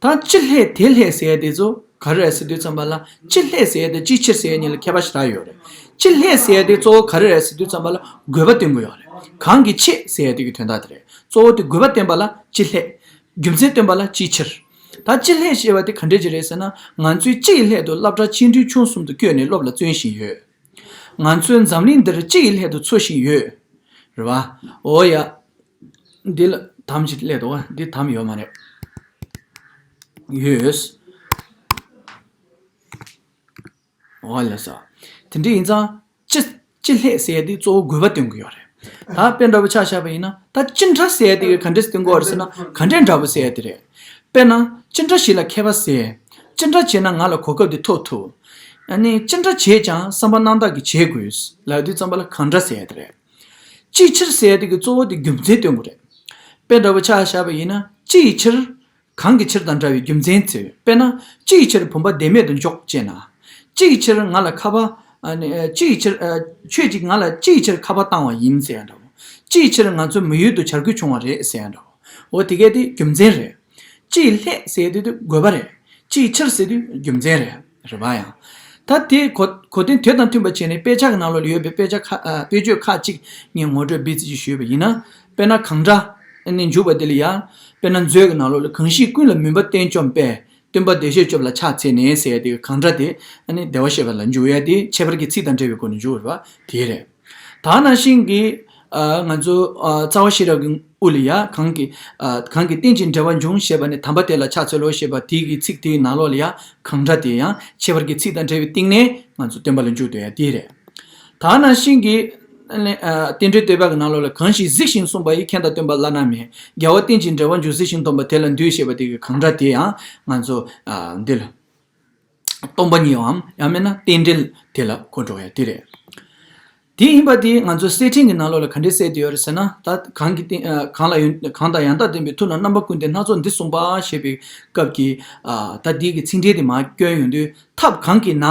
ད་ཅི་སླད་དེ་སླད་ཟེར་ཡ་དེ་ཚོ་ག་རེ་རེད་ཟེར་དུས་ཙམ་པ་ལ། ཅི་སླད་ཟེར་ཡ་དེ་ཅིའི་ཕྱིར་ཟེར་ཡ་གཉིས་ལ་ཁྱད་པར་ཞེ་དྲག་ཡོད་རེད། ཅི་སླད་ཟེར་ཡ་དེ་གཙོ་བོ་ག་རེ་རེད་ཟེར་དུས་ཙམ་པ་ལ་དགོས་པ་སྟོན་གྱི་ཡོད་རེད། གང་གི་ཆེད་ཟེར་ཡ་དེ་གི་དོན་དག་དེ་རེད། གཙོ་བོ་དེ་དགོས་པ་སྟོན་པ་ལ་ཅི་སླད། རྒྱུ་མཚན་སྟོན་པ་ལ་ཅིའི་ཕྱིར། ད་ཅི་སླད་ཞེས་པ་དེ་ག་འདྲས་ཅིག་རེད་ཟེར་ན། ང་ཚོས་ཅི་ཡི་སླད་དུ་སློབ་གྲྭ་ཆེ་འབྲིང་ཆུང་གསུམ་དུ་བསྐྱོད་ནས་སློབ་ལ་བརྩོན་བཞིན་ཡོད། ང་ཚོས་འཛམ་གླིང་འདིར་ཅི་ཡི་སླད་དུ་འཚོ་བཞིན་ཡོད། རེད་བ། འོ་ཡ། འདི་ལ་དམ་ཞིག་སླེབས་འདུག་བ། འདི་དམ་ཡོད་མ་རེད། ཡོད། འོ་ལགས་སོ། དེ་འདྲ་ཡིན་ཙང་། ཅི། ཅི་སླད་ཟེར་ཡ་དེ་གཙོ་བོ་དགོས་པ་སྟོན་གྱི་ཡོད་རེད། ད་དཔེ་འདྲ་པོ་ཆ་བཞག་པ་ཡིན་ན། ད་ཅི་འདྲ་ཟེར་ཡ་དེ་ག་འདྲས་སྟོན་གོ་རེད་ཟེར་ན། ག་འདྲས་འདྲ་པོ་ཟེར་ཡ་དེ་རེད། དཔེར་ན་ཅི་འདྲ་ཞིག་ལ་མཁས་པ་ཟེར། ཅི་འདྲ་བྱས་ན་ང་ལ་གོ་སྐབས་དེ་ཐོབ་ཐུབ། ཨ་ནི་ཅི་འདྲ་བྱས་ཀྱང་བསམ་པ་རྣམ་དག་གིས་བྱེད་དགོས་ལབ་དུས་ཙམ་པ་ལ་གང་འདྲ་ཟེར་ཡ་དེ་རེད། ཅིའི་ཕྱིར་ཟེར་ཡ་དེ་གི་གཙོ་བོ་དེ་རྒྱུ་མཚན་སྟོན་དགོས་རེད། དཔེ་འདྲ་པོ་ཆ་བཞག་པ་ཡིན་ན། ཅིའི་ཕྱིར། གང་གི་ཕྱིར་དང་འདྲ་བའི་རྒྱུ་མཚན་ཟེར། དཔེར་ན་ཅིའི་ཕྱིར་བུམ་པ་བདེན་མེད་དུ་འཇོག་ཅེ་ན། ཅིའི་ཕྱིར་ང་ལ་ཁ་པར། ཨ་ནི་ཅིའི་ཕྱིར། ཨ། ཁྱོད་ཀྱིས་ང་ལ་ཅིའི་ཕྱིར་ཁ་པར་བཏང་བ་ཡིན་ཟེར་ཡ་འདྲ་བོ། ཅིའི་ཕྱིར་ང་ཚོའི་མི་ཡུལ་དུ་བྱ་རྒོད་བྱུང་བ་རེད་ཟེར་ཡ་འདྲ་བོ། འོ་དེ་གས་དེ་རྒྱུ་མཚན་རེད། ཅིའི་སླད་ཟེར་དུས་དེ་དགོས་པ་རེད། ཅིའི་ཕྱིར་ཟེར་དུས་རྒྱུ་མཚན་རེད། རེད་པ། ཡང་ད་དེ་གོ་གོ་དོན་དེ་དང་མཐུན་པ་བྱས་ནས་དཔེ་ཆ་གི་ནང་ལོགས་ལ་ཡོད་པའི་དཔེ་ཆ་ཁ་ཨ། དཔེ་བརྗོད་ཁག་ཅིག་ངས་ངོ་སྤྲོད་སྦིར་ཙམ་ཞུས་པ་ཡིན་ན། དཔེར་ན་གང་འདྲ་ནི་འཇུག་པ་དེ་ལ་ཡང་། དཔེར་ན་མཛོད་ཀྱི་ནང་ལོགས་ལ་གང་ཞིག་ཀུན་ལ་མུན་པ་གཏན་བཅོམ་པས། སྟོན་པ་བདེ་གཤེགས་སྐྱོབ་ལ་ཕྱག་འཚལ་ནས་ཟེར་ཡ་དེ་གང་འདྲ་དེ་ཨ་ནི་བདེ་བར་གཤེགས་པ་ལ་འཇུག་ཡ་དེ་ཁྱད་པར་གྱི་ཚིག་དང་འབྲེལ་བའི་སྒོ་ནས་འཇུག་རེད་པ། དེ་རེད། ད་ནང་བཞིན་གྱི་ཨ། ང་ཚོ་ཨ། རྩ་བ་ཤེས་རབ་ཀྱི་དབུ་ལ་ཡ། གང་གིས་ཨ། གང་གིས་རྟེན་ཅིང་འབྲེལ་བར་འབྱུང་ཞེས་པ་ནི། དམ་པ་དེ་ལ་ཕྱག་འཚལ་ལོ་ཞེས་པ་དེ་གི་ཚིག་དེའི་ནང་ལོགས་ལ་ཡ། གང་འདྲ་དེ་ཡང་ཁྱད་པར་གྱི་ཚིག་དང་འབྲེལ་བའི་སྟེང་ནས་ང་ཚོ་སྟོན་པ་ལ་འཇུག་འདོད་ཡ་དེ་རེད། ད་ནང་བཞིན་གྱི་ཨ། རྟེན་འབྲེལ་བསྟོད་པ་གི་ནང་ལོགས་ལ། གང་ཞིག་གཟིགས་ཤིང་གསུངས་པ་ཡིས། མཁྱེན་དང་སྟོན་པ་བླ་ན་མེད། རྒྱལ་བ་རྟེན་ཅིང་འབྲེལ་བར་འབྱུང་། གཟིགས་ཤིང་འདོམས་པ་དེ་ལ་འདུད་ཞེས་པ་དེ་གི་གང་འདྲ་དེ་ཡང་ང་ཚོ་ཨ། འདི་ལ། སྟོང་པ་ཉིད་འམ་ཡང་མིན་ན་རྟེན་འབྲེལ་དེ་ལ་གོ་འགྲོ་ཡ་དེ་རེད། དེ་ཡིན་པ་དེ་ང་ཚོ་གསེར་ཕྲེང་གི་ནང་ལོགས་ལ་ག་འདྲས་གསལ་བསྡད་ཡོད་རེད་ཟེར་ན། ད་གང་གི་སྟེང་ཨ། གང་ལ་ཡོན་གང་དང་ཡང་དག་ལྡན་པའི་མཐུ་རྣམས། རྣམ་པ་ཀུན་ལྡན་སྣ་ཚོགས་འདི་གསུངས་པ་ཞེས་པའི་སྐབས་ཀྱི་ཨ། ད་འདི་གི་ཚིག་འགྲེལ་དེ་མར་བསྐྱོན་ཡོང་དུས། ཐབས་གང་གིས་ན་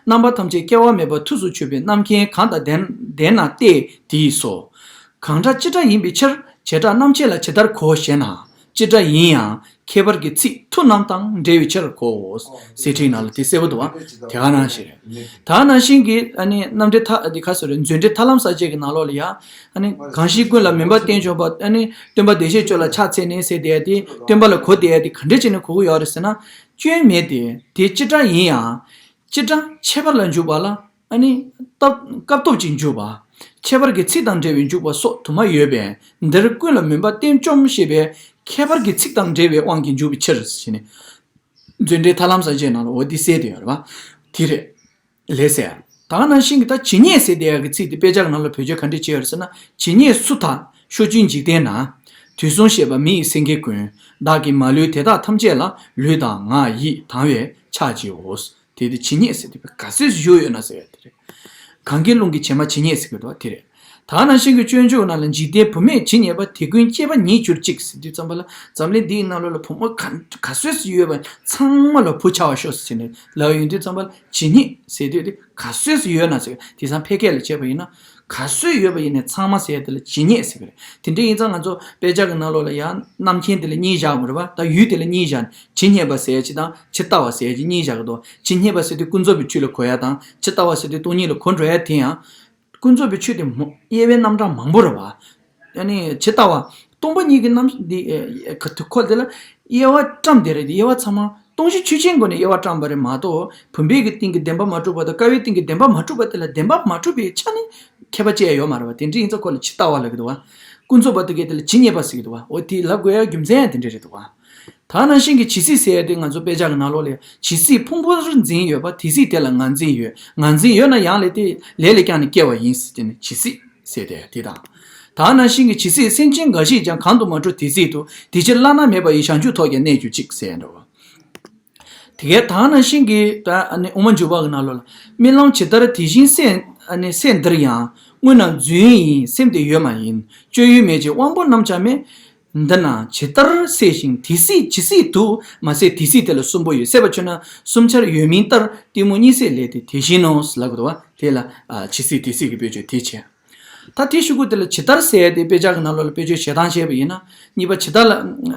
རྣམ་པ་ཐམས་ཅད་སྐྱེ་བ་མེད་པར་ཐུགས་སུ་ཆུད་པའི། རྣམ་མཁྱེན་གང་དང་ལྡན་ལྡན་ན་སྟེ་དེས་སོ། གང་འདྲ་ཅི་འདྲ་ཡིན་པའི་ཕྱིར། བྱེ་བྲག་རྣམ་བཅད་ལ་ཇི་ལྟར་གོ་ཞེ་ན། ཅི་འདྲ་ཡིན་ཡང་ཁྱད་པར་གྱི་ཚིག་མཐུ་རྣམས་དང་འབྲེལ་བའི་ཕྱིར་གོ། གསེར་ཕྲེང་ནང་ལ་དེ་གསལ་པོ་འདུག་པ། དེ་ག་ནང་བཞིན་རེད། ད་ནང་བཞིན་གྱི་ཨ་ནི་རྣམ་འགྲེལ་ཐ་དེ་ག་སོ་རེད། མཛོད་འགྲེལ་ཐར་ལམ་གསལ་བྱེད་ཀྱི་ནང་ལོགས་ལ་ཡ། ཨ་ནི་གང་ཞིག་ཀུན་ལ་མུན་པ་གཏན་བཅོམ་པ། ཨ་ནི་སྟོན་པ་བདེ་གཤེགས་སྐྱོབ་ལ་ཕྱག་འཚལ་ནས་ཟེར་བསྡད་ཡ་དེ། སྟོན་པ་ལ་གོ་བསྡད་ཡ་དེ་ག་འདྲས་བྱས་ནས་གོ་གི་ཡོད་རེད་ཟེར་ན། སྐྱོན་མེད་དེ། དེ་ཅི་འདྲ་ཡིན་ཡང་། ཅི་འདྲ་ཁྱད་པར་ལ་འཇུག་པ་ལ། ཨ་ནི་སྐབས་སྐབས་ཐོབ་ཅིང་འཇུག་པ། ཁྱད་པར་གྱི་ཚིག་དང་འབྲེལ་བའི་འཇུག་པ་སོགས་དུ་མ་ཡོད་པས། འདིར་ཀུན་ལ་མུན་པ་གཏན་བཅོམ་ཞེས་པའི་ཁྱད་པར་གྱི་ཚིག་དང་འབྲེལ་བའི་དབང་གིས་འཇུག་པའི་ཕྱིར་ཞེས་ནས། མཛོད་འགྲེལ་ཐར་ལམ་གསལ་བྱེད་ནང་ལ་འོ་འདི་གསལ་བསྡད་ཡོད་རེད་པ། དེ་རེད། ལགས་སོ། ད་ནང་བཞིན་གྱི་ད་ཇི་སྙེད་ཟེར་བསྡད་ཡག་གི་ཚིག་དེ་དཔེ་ཆ་གི་ནང་ལ་བེད་སྤྱོད་ག་འདྲས་བྱས་ཡོད་རེད་ཟེར་ན། ཇི་སྙེད་སུ་དག་ཕྱོགས་བཅུའི་འཇིག་རྟེན་ན། དུས་གསུམ་གཤེགས་པ་མི་ཡི་སེང་གེ་ཀུན། བདག་གིས་མ་ལུས་དེ་དག་ཐམས་ཅད་ལ། ལུས་དང་ངག་ཡིད་དང་བས་ཕྱག་བགྱིའོ། དེ་དེ་ཇི་སྙེད་ཟེར་དེ་ག་ཚོད་བཞུགས་ཡོད་ན་ཟེར་ཡ་དེ་རེད། གངྒཱའི་ཀླུང་གི་བྱེ་མ་ཇི་སྙེད་ཟེར་གི་འདུག་པ་དེ་རེད། ད་ནང་བཞིན་གྱི་སྤྱོད་འཇུག་ནང་ལ། འཇིག་རྟེན་བུད་མེད་ཇི་སྙེད་པ། དེ་ཀུན་སྐྱེས་པ་ཉིད་གྱུར་ཅིག་ཟེར་དུས་ཙམ་པ་ལ། འཛམ་གླིང་འདིའི་ནང་ལོགས་ལ་བུ་མོ་ག་ག་ཚོད་ཡོད་པ་ཚང་མ་ལ་བུ་ཆགས་པར་ཤོག་ཟེར་ནས་ལབ་ཡོང་དུས་ཙམ་པ་ལ། ཇི་སྙེད་ཟེར་དུས་དེ་ག་ཚོད་ཡོད་ན་ཟེར། དེང་སང་ཕལ་སྐད་ལ་བྱས་པ་ཡིན་ན། ག་ཚོད་ཡོད་པ་ཡིན་ནའི་ཚང་མ་ཟེར་ཡ་དེ་ལ་ཇི་སྙེད་ཟེར་གི་རེད། དེ་འདྲ་ཡིན་ཙང་ང་ཚོ་དཔེ་ཆ་གི་ནང་ལོགས་ལ་ཡང་རྣམ་མཁྱེན་དེ་ལ་གཉིས་བཞག་དགོས་རེད་པ། ད་ཡུལ་དེ་ལ་གཉིས་བཞག་ནས། ཇི་སྙེད་པ་ཟེར་ཡ་གཅིག་དང་། ཇི་ལྟ་བ་ཟེར་ཡ་གཅིག་གཉིས་བཞག་གི་འདུག་ཇི་སྙེད་པ་ཟེར་དུས་ཀུན་རྫོབ་པའི་ཆོས་ལ་གོ་ཡ་དང་། ཇི་ལྟ་བ་ཟེར་དུས་སྟོང་ཉིད་ལ་གོ་འགྲོ་ཡ་དེ་ཡང་། ཀུན་རྫོབ་པའི་ཆོས་དེ་མོ་དབྱེ་བའི་རྣམ་གྲངས་མང་པོ་རེད་པ། ཨ་ནི་ཇི་ལྟ་བ། སྟོང་པ་ཉིད་ཀྱི་རྣམ་འདི་ཨེ་ཁ་ཐུག་ཁོ་དེ་ལ་དབྱེ་བ་བཀྲམ་བསྡད་རེད། དེ་དབྱེ་བ་ཚང་མ་སྟོང་གཞི་ཆོས་ཅན་སྒོ་ནས་དབྱེ་བ་བཀྲམ་པ་རེད་མ་གཏོགས། བུམ་པའི་གི་སྟེང་གི་བདེན་པ་མ་གྲུབ་པ་དང་། ཀ་བའི་སྟེང་གི་བདེན་པ་མ་གྲུབ་པ་དེ་ལ་བདེན་པ་མ་གྲུབ་པའི་ཆ་ནས་ཁྱད་པར་བཅད་ཡ་ཡོད་མ་རེད་པ། དེ་འདྲ་ཡིན་ཙང་ཁོ་ལ་ཇི་ལྟ་བ་ལབ་གི་འདུག་པ། ཀུན་རྫོབ་པ་དེ་གས་དེ་ལ་ཇི་སྙེད་པ་ཟེར་གི་འདུག་པ། འོ་དེ་ལབ་དགོས་ཡ་རྒྱུ་མཚན་ཡང་དེ་འདྲ་རེད་འདུག་པ། ད་ནང་བཞིན་གྱི་ཇི་སྲིད་ཟེར་ཡ་དེ་ང་ཚོ་དཔེ་ཆ་གི་ནང་ལོགས་ལ་ཡ། ཇི་སྲིད་ཕུང་པོར་འཛིན་ཡོད་པ། དེ་སྲིད་དེ་ལ་ང་འཛིན་ཡོད། ང་འཛིན་ཡོད་ན་ཡང་ལས་དེ་ལས་ལས་ཀྱང་ནི་སྐྱེ་བ་ཡིན་ཟེར་དེ་ནི་ཇི་སྲིད་ཟེར་དེ་དེ་དང་། ད་ནང་བཞིན་གྱི་ཇི་སྲིད་སེམས་ཅན་འགའ་ཞིག་ཀྱང་། གང་དུ་མ་གྲུབ་དེ་སྲིད་དུ། དེ་ཕྱིར་བླ་ན་མེད་པ་ཡི། བྱང་ཆུབ་ཐོབ་ཀྱང་གནས་གྱུར་ཅིག་ཟེར་འདྲ་བ། དེ་གའི་ད་ནང་བཞིན་གྱི་ད་ཨ་ནི་དབུ་མ་འཇུག་པ་གི་ནང་ལོགས་ལ། རྨི་ལམ་ཇི་ལྟར་དེ་བཞིན་སེམས། ཨ་ནི་སེམས་འདིར་ཡང་། དངོས་རྣམས་རྫུན་ཡིན་སེམས་དེ་ཡོད་མ་ཡིན། སྤྱོད་ཡུལ་མེད་ཅིང་དབང་པོ་རྣམས་ཀྱང་མེད། འདི་ན་ཇི་ལྟར་སད་ཞིང་དེ་སྲིད་ཇི་སྲིད་དུ། མ་སད་དེ་སྲིད་དེ་ལ་གསུམ་པོ་ཡོད། སད་པ་བྱས་ན་གསུམ་ཆར་ཡོད་མིན་ལྟར། གཏི་མུག་གཉིད་སད་ལས་ཏེ་དེ་བཞིན་ནོ་ལབ་དགོས་འདུག་པ། དེ་ལ་ཨ་ཇི་སྲིད་དེ་སྲིད་ཀྱི་དཔེ་བརྗོད་དེ་བྱས། ད་དེ་ཤུ་གུ་དེ་ལ་ཇི་ལྟར་ཟེར་ཏེ་དཔེ་ཆ་གི་ནང་ལོགས་ལ་དཔེ་བརྗོད་བྱེད་སྟངས་བཤད་པ་ཡིན་ན། གཉིས་པ་ཇི་ལྟར་ལ་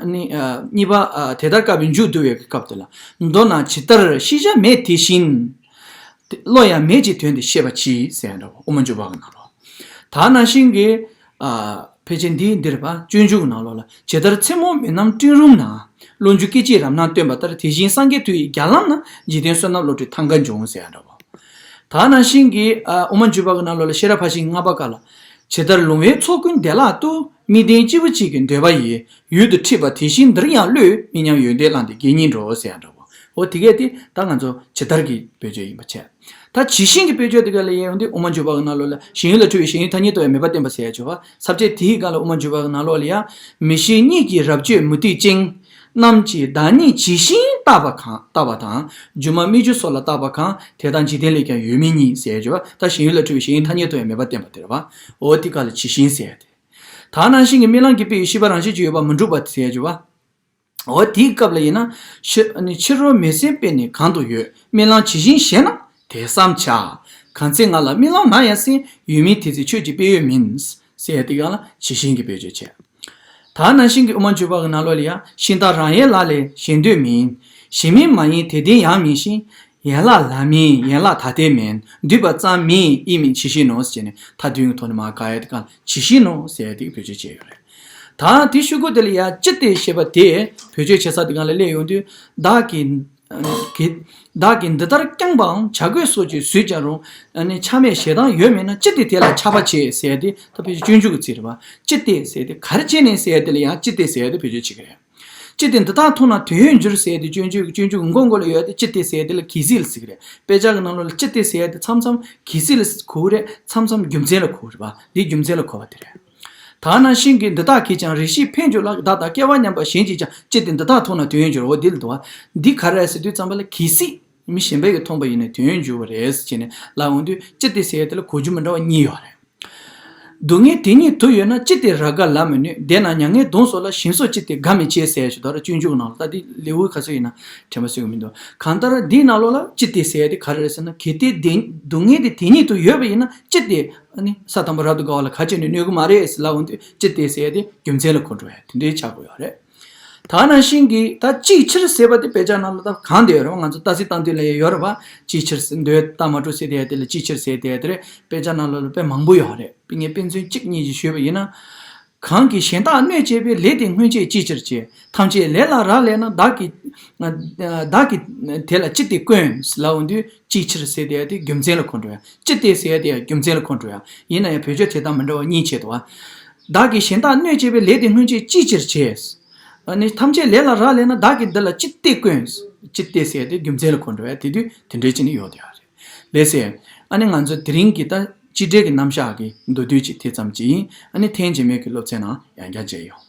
ནི་ཨ་གཉིས་པ་ཨ་དེ་ལྟར་བཀག་པའི་མཇུག་བསྡུ་བའི་སྐབས་དེ་ལ། མདོར་ན་ཇི་ལྟར་ཤེས་བྱ་མེད་དེ་བཞིན། བློ་ཡང་མེད་ཅེས་དོན་དེ་ཤེས་པ་གྱིས་ཟེར་ཡ་འདྲ་བོ། དབུ་མ་འཇུག་པ་གི་ནང་ལོགས། ད་ནང་བཞིན་གྱི་ཨ་ཕལ་ཆེར་འདི་འདིར་པ་སྤྱོད་འཇུག་གི་ནང་ལོགས་ལ། ཇི་ལྟར་མཚན་མོ་མེ་རྣམས་སྤྲིན་རུམ་ན། ལོ་རྒྱུས་སྐད་ཅིག་རབ་སྣང་སྟོན་པ་ལྟར། དེ་བཞིན་སངས་རྒྱས་མཐུ་ཡིས་བརྒྱ་ལམ་ན། འཇིག་རྟེན་བསོད་ནམས་བློ་གྲོས་ཐང་འགའ་འབྱུང་ཟེར་ཡ་འདྲ་བོ། ད་ནང་བཞིན་གྱི་ཨ་དབུ་མ་འཇུག་པ་གི་ནང་ལོགས་ལ་ཤེས་རབ་ཕར་ཕྱིན་ལྔ་པ་ཀ་ལ། ཇི་ལྟར་ལོང་བའི་ཚོགས་ཀུན་བདེ་བླག་ཏུ། དམིགས་ལྡན་སྐྱེས་བུ་གཅིག་གི་འདོད་པ་ཡིས། ཡུལ་དུ་ཁྲིད་པ་དེ་བཞིན་འདིར་ཡང་བློས། མི་མཉམ་ཡོན་ཏན་བླངས་ཏེ་དགེ་བསྙེན་འགྲོ་ཟེར་ཡ་འདྲ་བོ། འོ་དེ་གས་དེ་ད་ང་ཚོ་ཇི་ལྟར་གྱི་བེད་སྤྱོད་ཡིན་པ་བྱས། ད་ཇི་བཞིན་གྱི་དཔེ་བརྗོད་དེ་ག་ལ་ཡང་འདི་དབུ་མ་འཇུག་པ་གི་ནང་ལོགས་ལ་ཞེན་ཡུལ་ལ་འཁྲུལ་བའི་ཞེན་ཡུལ་ཐ་སྙད་རྟོགས་པའི་མེད་པར་བསྟན་པ་ཟེར་ཡ་བརྗོད་པ། ས་བཅད་དེའི་སྒང་ལ་དབུ་མ་འཇུག་པ་གི་ནང་ལོགས་ལ་ཡང་མི་ཤེས་གཉིད་ཀྱི་རབ་གཅོད་མུ་སྟེགས་ཅན། རྣམས་ཀྱིས་བདག་ཉིད་ཇི་བཞིན་བརྟགས་པ་གང་བརྟགས་པ་དང་། སྒྱུ་མ་སྨིག་རྒྱུ་སོགས་ལ་བརྟགས་པ་གང་། དེ་དག་འཇིག་རྟེན་ལས་ཀྱང་ཡོད་མིན་གཉིས་ཟེར་ཡ་བརྗོད་པ། ད་ཞེན་ཡུལ་ལ་འཁྲུལ་བའི་ཞེན་ཡུལ་ཐ་སྙད་རྟོགས་པའི་མེད་པར་བསྟན་པ་དེ་རེད་པ། འོ་དེ་ག་ལ་ཇི་བཞིན་ཟེར་ཡ་དེ། ད་ནང་བཞིན་གྱི་རྨི་ལམ་གྱི་དཔེ་ཡི་ཤེས་པ་རང་བཞིན་གྱིས་ཡོད་པ་མི་འགྲུབ་པ་ཟེར་ཡ་བརྗོད་པ། འོ་དེའི་སྐབས་ལ་ཡིན་ན་ཕྱི་ནི་ཕྱི་རོལ་མེ་སྲེག་དཔེ་ནི་གང་དུ་ཡོད། རྨི་ལམ་ཇི་བཞིན་ཞེ་ན་དེ་བསམ་བྱ། གང་ཚེ་ང་ལ་རྨི་ལམ་མ་ཡིན་ཟེར། ཡོད་མིན་དེ་ཚེ་ཁྱོད་ཀྱི་དཔེ་ཡོད་མིན། ཟེར་ཡ་དེ་ག་ལ་ཇི་བཞིན་གྱི་དཔེ་བརྗོད་བྱས། ད་ནང་བཞིན་གྱི་དབུ་མ་འཇུག་པ་གི་ནང་ལོགས་ལ་ཡང་ཤིང་རྟ་རང་ཡལ་ལ་ལས་གཞན་འདོད་མིན། གཞན་མིན་མ་ཡིན་དེ་བདེན་ཡང་མིན་ཞིང་། ཡན་ལག་ལ་མིན་ཡན་ལག་ཐ་དད་མིན། འདུས་པ་ཙམ་མིན་དབྱེར་མེད་ཇི་བཞིན་ནོ་ཟེར་ནས་མཐའ་བདུན་གྱི་ཐོག་ནས་མར་དགག་ཡ་དེ་ག་ལ་ཇི་བཞིན་ནོ་ཟེར་ཡ་དེ་གི་བེད་སྤྱོད་བྱས་ཡོད་རེད། ད་དེ་ཤོད་དགོས་དེ་ལ་ཡང་ཅི་སྟེ་ཞེས་པ་དེ་བེད་སྤྱོད་བྱེད་ས་དེ་ག་ལ་སླེབས་ཡོང་དུས། བདག་གིས་གི་བདག་གིས་འདི་ལྟར་བསྐྱངས་པའང་བྱ་རྒོད་སོགས་ཀྱིས་ཟོས་ཀྱང་རུང་། ཨ་ནི་ཆགས་མེད་ཞེ་སྡང་ཡོད་མིན་ན། ཅི་སྟེ་དེ་ལ་ཆགས་པ་བྱེད་ཟེར་ཏེ་ད་ཕལ་ཆེར་སྤྱོད་འཇུག་གི་ཚིག་རེད་པ། ཅི་སྟེ་ཟེར་ཏེ་ག་རེ་བྱས་ནས་ཟེར་ཏེ་ལ་ཡང་ཅི་སྟེ་ཟེར་ཏེ་བེད་སྤྱོད་བྱེད་ཀྱི་རེད། ཅི་སྟེ་འདི་དག་མཐོང་ན་དོན་ཡོད་འགྱུར་ཟེར་ཏེ་སྤྱོད་འཇུག་སྤྱོད་འཇུག་མགོ་མགོ་ལ་ཡོད་དེ་ཅི་སྟེ་ཟེར་ཏེ་ལ་གལ་སྲིད་ལ་ཟེར་གྱི་རེད། དཔེ་ཆ་གི་ནང་ལོགས་ལ་ཅི་སྟེ་ཟེར་ཏེ་མཚམས་མཚམས་གལ་སྲིད་ལ་གོ་གི་རེད། མཚམས་མཚམས་རྒྱུ་མཚན་ལ་གོ་གི་རེད་པ། འདི་རྒྱུ་མཚན་ལ་གོ་བ་དེ་རེད། ད་ནང་བཞིན་གྱི་འདི་དག་གིས་ཀྱང་རེ་ཞིག་ཕན་འགྱུར་ལ། བདག་དང་སྐལ་བ་མཉམ་པ་གཞན་གྱིས་ཀྱང་ཅི་སྟེ་འདི་དག་མཐོང་ན་དོན་ཡོད་འགྱུར། འོ་འདི་ལ་འདུག་བ། འདི་ག་རེ་རེད་ཟེར་དུས་ཙམ་པ་ལ་གལ་སྲིད་མི་གཞན་པས་ཀྱིས་མཐོང་པ་ཡིན་ན་དོན་ཡོད་འགྱུར་བ་རེད་ཟེར་ནས་ལབ་འོང་དུས་ཅི་སྟེ་ཟེར་ཡ་དེ་ལ་གོ་རྒྱུ་མི་འདྲ་བ་གཉིས་ཡོད་རེད། སྡུག་བསྔལ་དེ་ཉིད་དུ་ཡོད་ན་ཅི་སྟེ་ར་དགའ་ལ་མི་གནོད། བདེ་ན་མྱ་ངན་གདོན་སོགས་ལ། ཞིམ་སོགས་ཅི་སྟེ་དགའ་མི་བྱེད་ཟེར་ཞུ་དོ་ར། སྤྱོད་འཇུག་ནང་ལ་ད་འདི་ལེའུ་ག་ཚོད་ཡིན་ན་དྲན་པ་གསོས་ཀྱི་མི་འདུག་གང་ལྟར་འདིའི་ནང་ལོགས་ལ་ཅི་སྟེ་ཟེར་ཡ་དེ་ག་རེ་རེད་ཟེར་ན། གལ་ཏེ་བདེ་སྡུག་བསྔལ་དེ་དེ་ཉིད་དུ་ཡོད་པ་ཡིན་ན་ཅི་སྟེ་ཨ་ནི་ས་དང་པོ་རབ་ཏུ་དགའ་བ་ལ་ག་བྱས་ནས་གནོད་ཀྱི་མ་རེད་ཟེར་ལབ་འོང་དུས་ཅི་སྟེ་ཟེར་ཡ་དེ་རྒྱུ་མཚན་ལ་གོ་འགྲོ་ཡ་དེ་འདྲའི་ཆགས་དགོས་ཡོད་རེད། ད་ནང་བཞིན་གྱི་ད་ཅིའི་ཕྱིར་ཟེར་བ་དེ་དཔེ་ཆ་ནང་ལ་ད་གང་དེ་ཡོད་རེད་བ། ང་ཚོ་ཏ་སི་བཏང་དུས་ལ་ཡོད་རེད་བ། ཅིའི་ཕྱིར་ཟེར་འདོད་ལྟ་མ་གྲུབ་ཟེར་དེ་ཡ་དེ་ལ་ཅིའི་ཕྱིར་ཟེར་དེ་ཡ་དེ་རེད། དཔེ་ཆ་ནང་ལ་དཔེ་མང་པོ་ཡོད་རེད། ངས་དཔེ་མཚོན་གཅིག་གཉིས་ཤིག་ཞུས་པ་ཡིན་ན། གང་གིས་གཞན་དག་གནོད་བྱེད་པའི། ལས་དེ་སྔོན་ཆད་ཅིའི་ཕྱིར་བྱས། ཐམས་ཅད་ལས་ལ་རག་ལས་ན། བདག་གིས་བདག་གིས་དེ་ལ་ཅི་སྟེ་བཀོན་ལབ་འོང་དུས་ཅིའི་ཕྱིར་ཟེར་དེ་ཡ་དེ་རྒྱུ་མཚན་ལ་གོ་འགྲོ་ཡ། ཅི་སྟེ་ཟེར་ཡ་དེ་ཡ་རྒྱུ་མཚན་ལ་གོ་འགྲོ་ཡ། ཡིན་ན་ཡང་བེད་སྤྱོད་བྱེད་སྟངས་མི་འདྲ་བ་གཉིས་བྱས་འདུག་བ། བདག་གིས་གཞན་དག་གནོད་བྱེད་པའི། ལས་དེ་སྔོན་ཆད་ཅིའི་ཕྱིར་བྱས། ཨ་ནི་ཐམས་ཅད་ལས་ལ་རག་ལས་ན། བདག་གིས་འདི་ལ་ཅི་སྟེ་བཀོན། ཅི་སྟེ་ཟེར་ཏེ་རྒྱུ་མཚན་ལ་གོ་འགྲོ་བས། དེ་དུས་དེ་འདྲའི་ཅི་ནི་ཡོད་དེ་ཡ་རེད། ལགས་སེ། ཨ་ནི་ང་ཚོ་དེ་རིང་གི་ད་སྤྱི་འགྲེལ་གྱི་རྣམ་གཞག་གི་མདོར་བསྡུས་ཅིག་དེ་ཙམ་ཅིག་ཡིན། ཨ་ནི་ཐེངས་རྗེས་མའི་གི་སློབ་ཚན་ནང་ཡང་བསྐྱར་མཇལ་ཡོང་།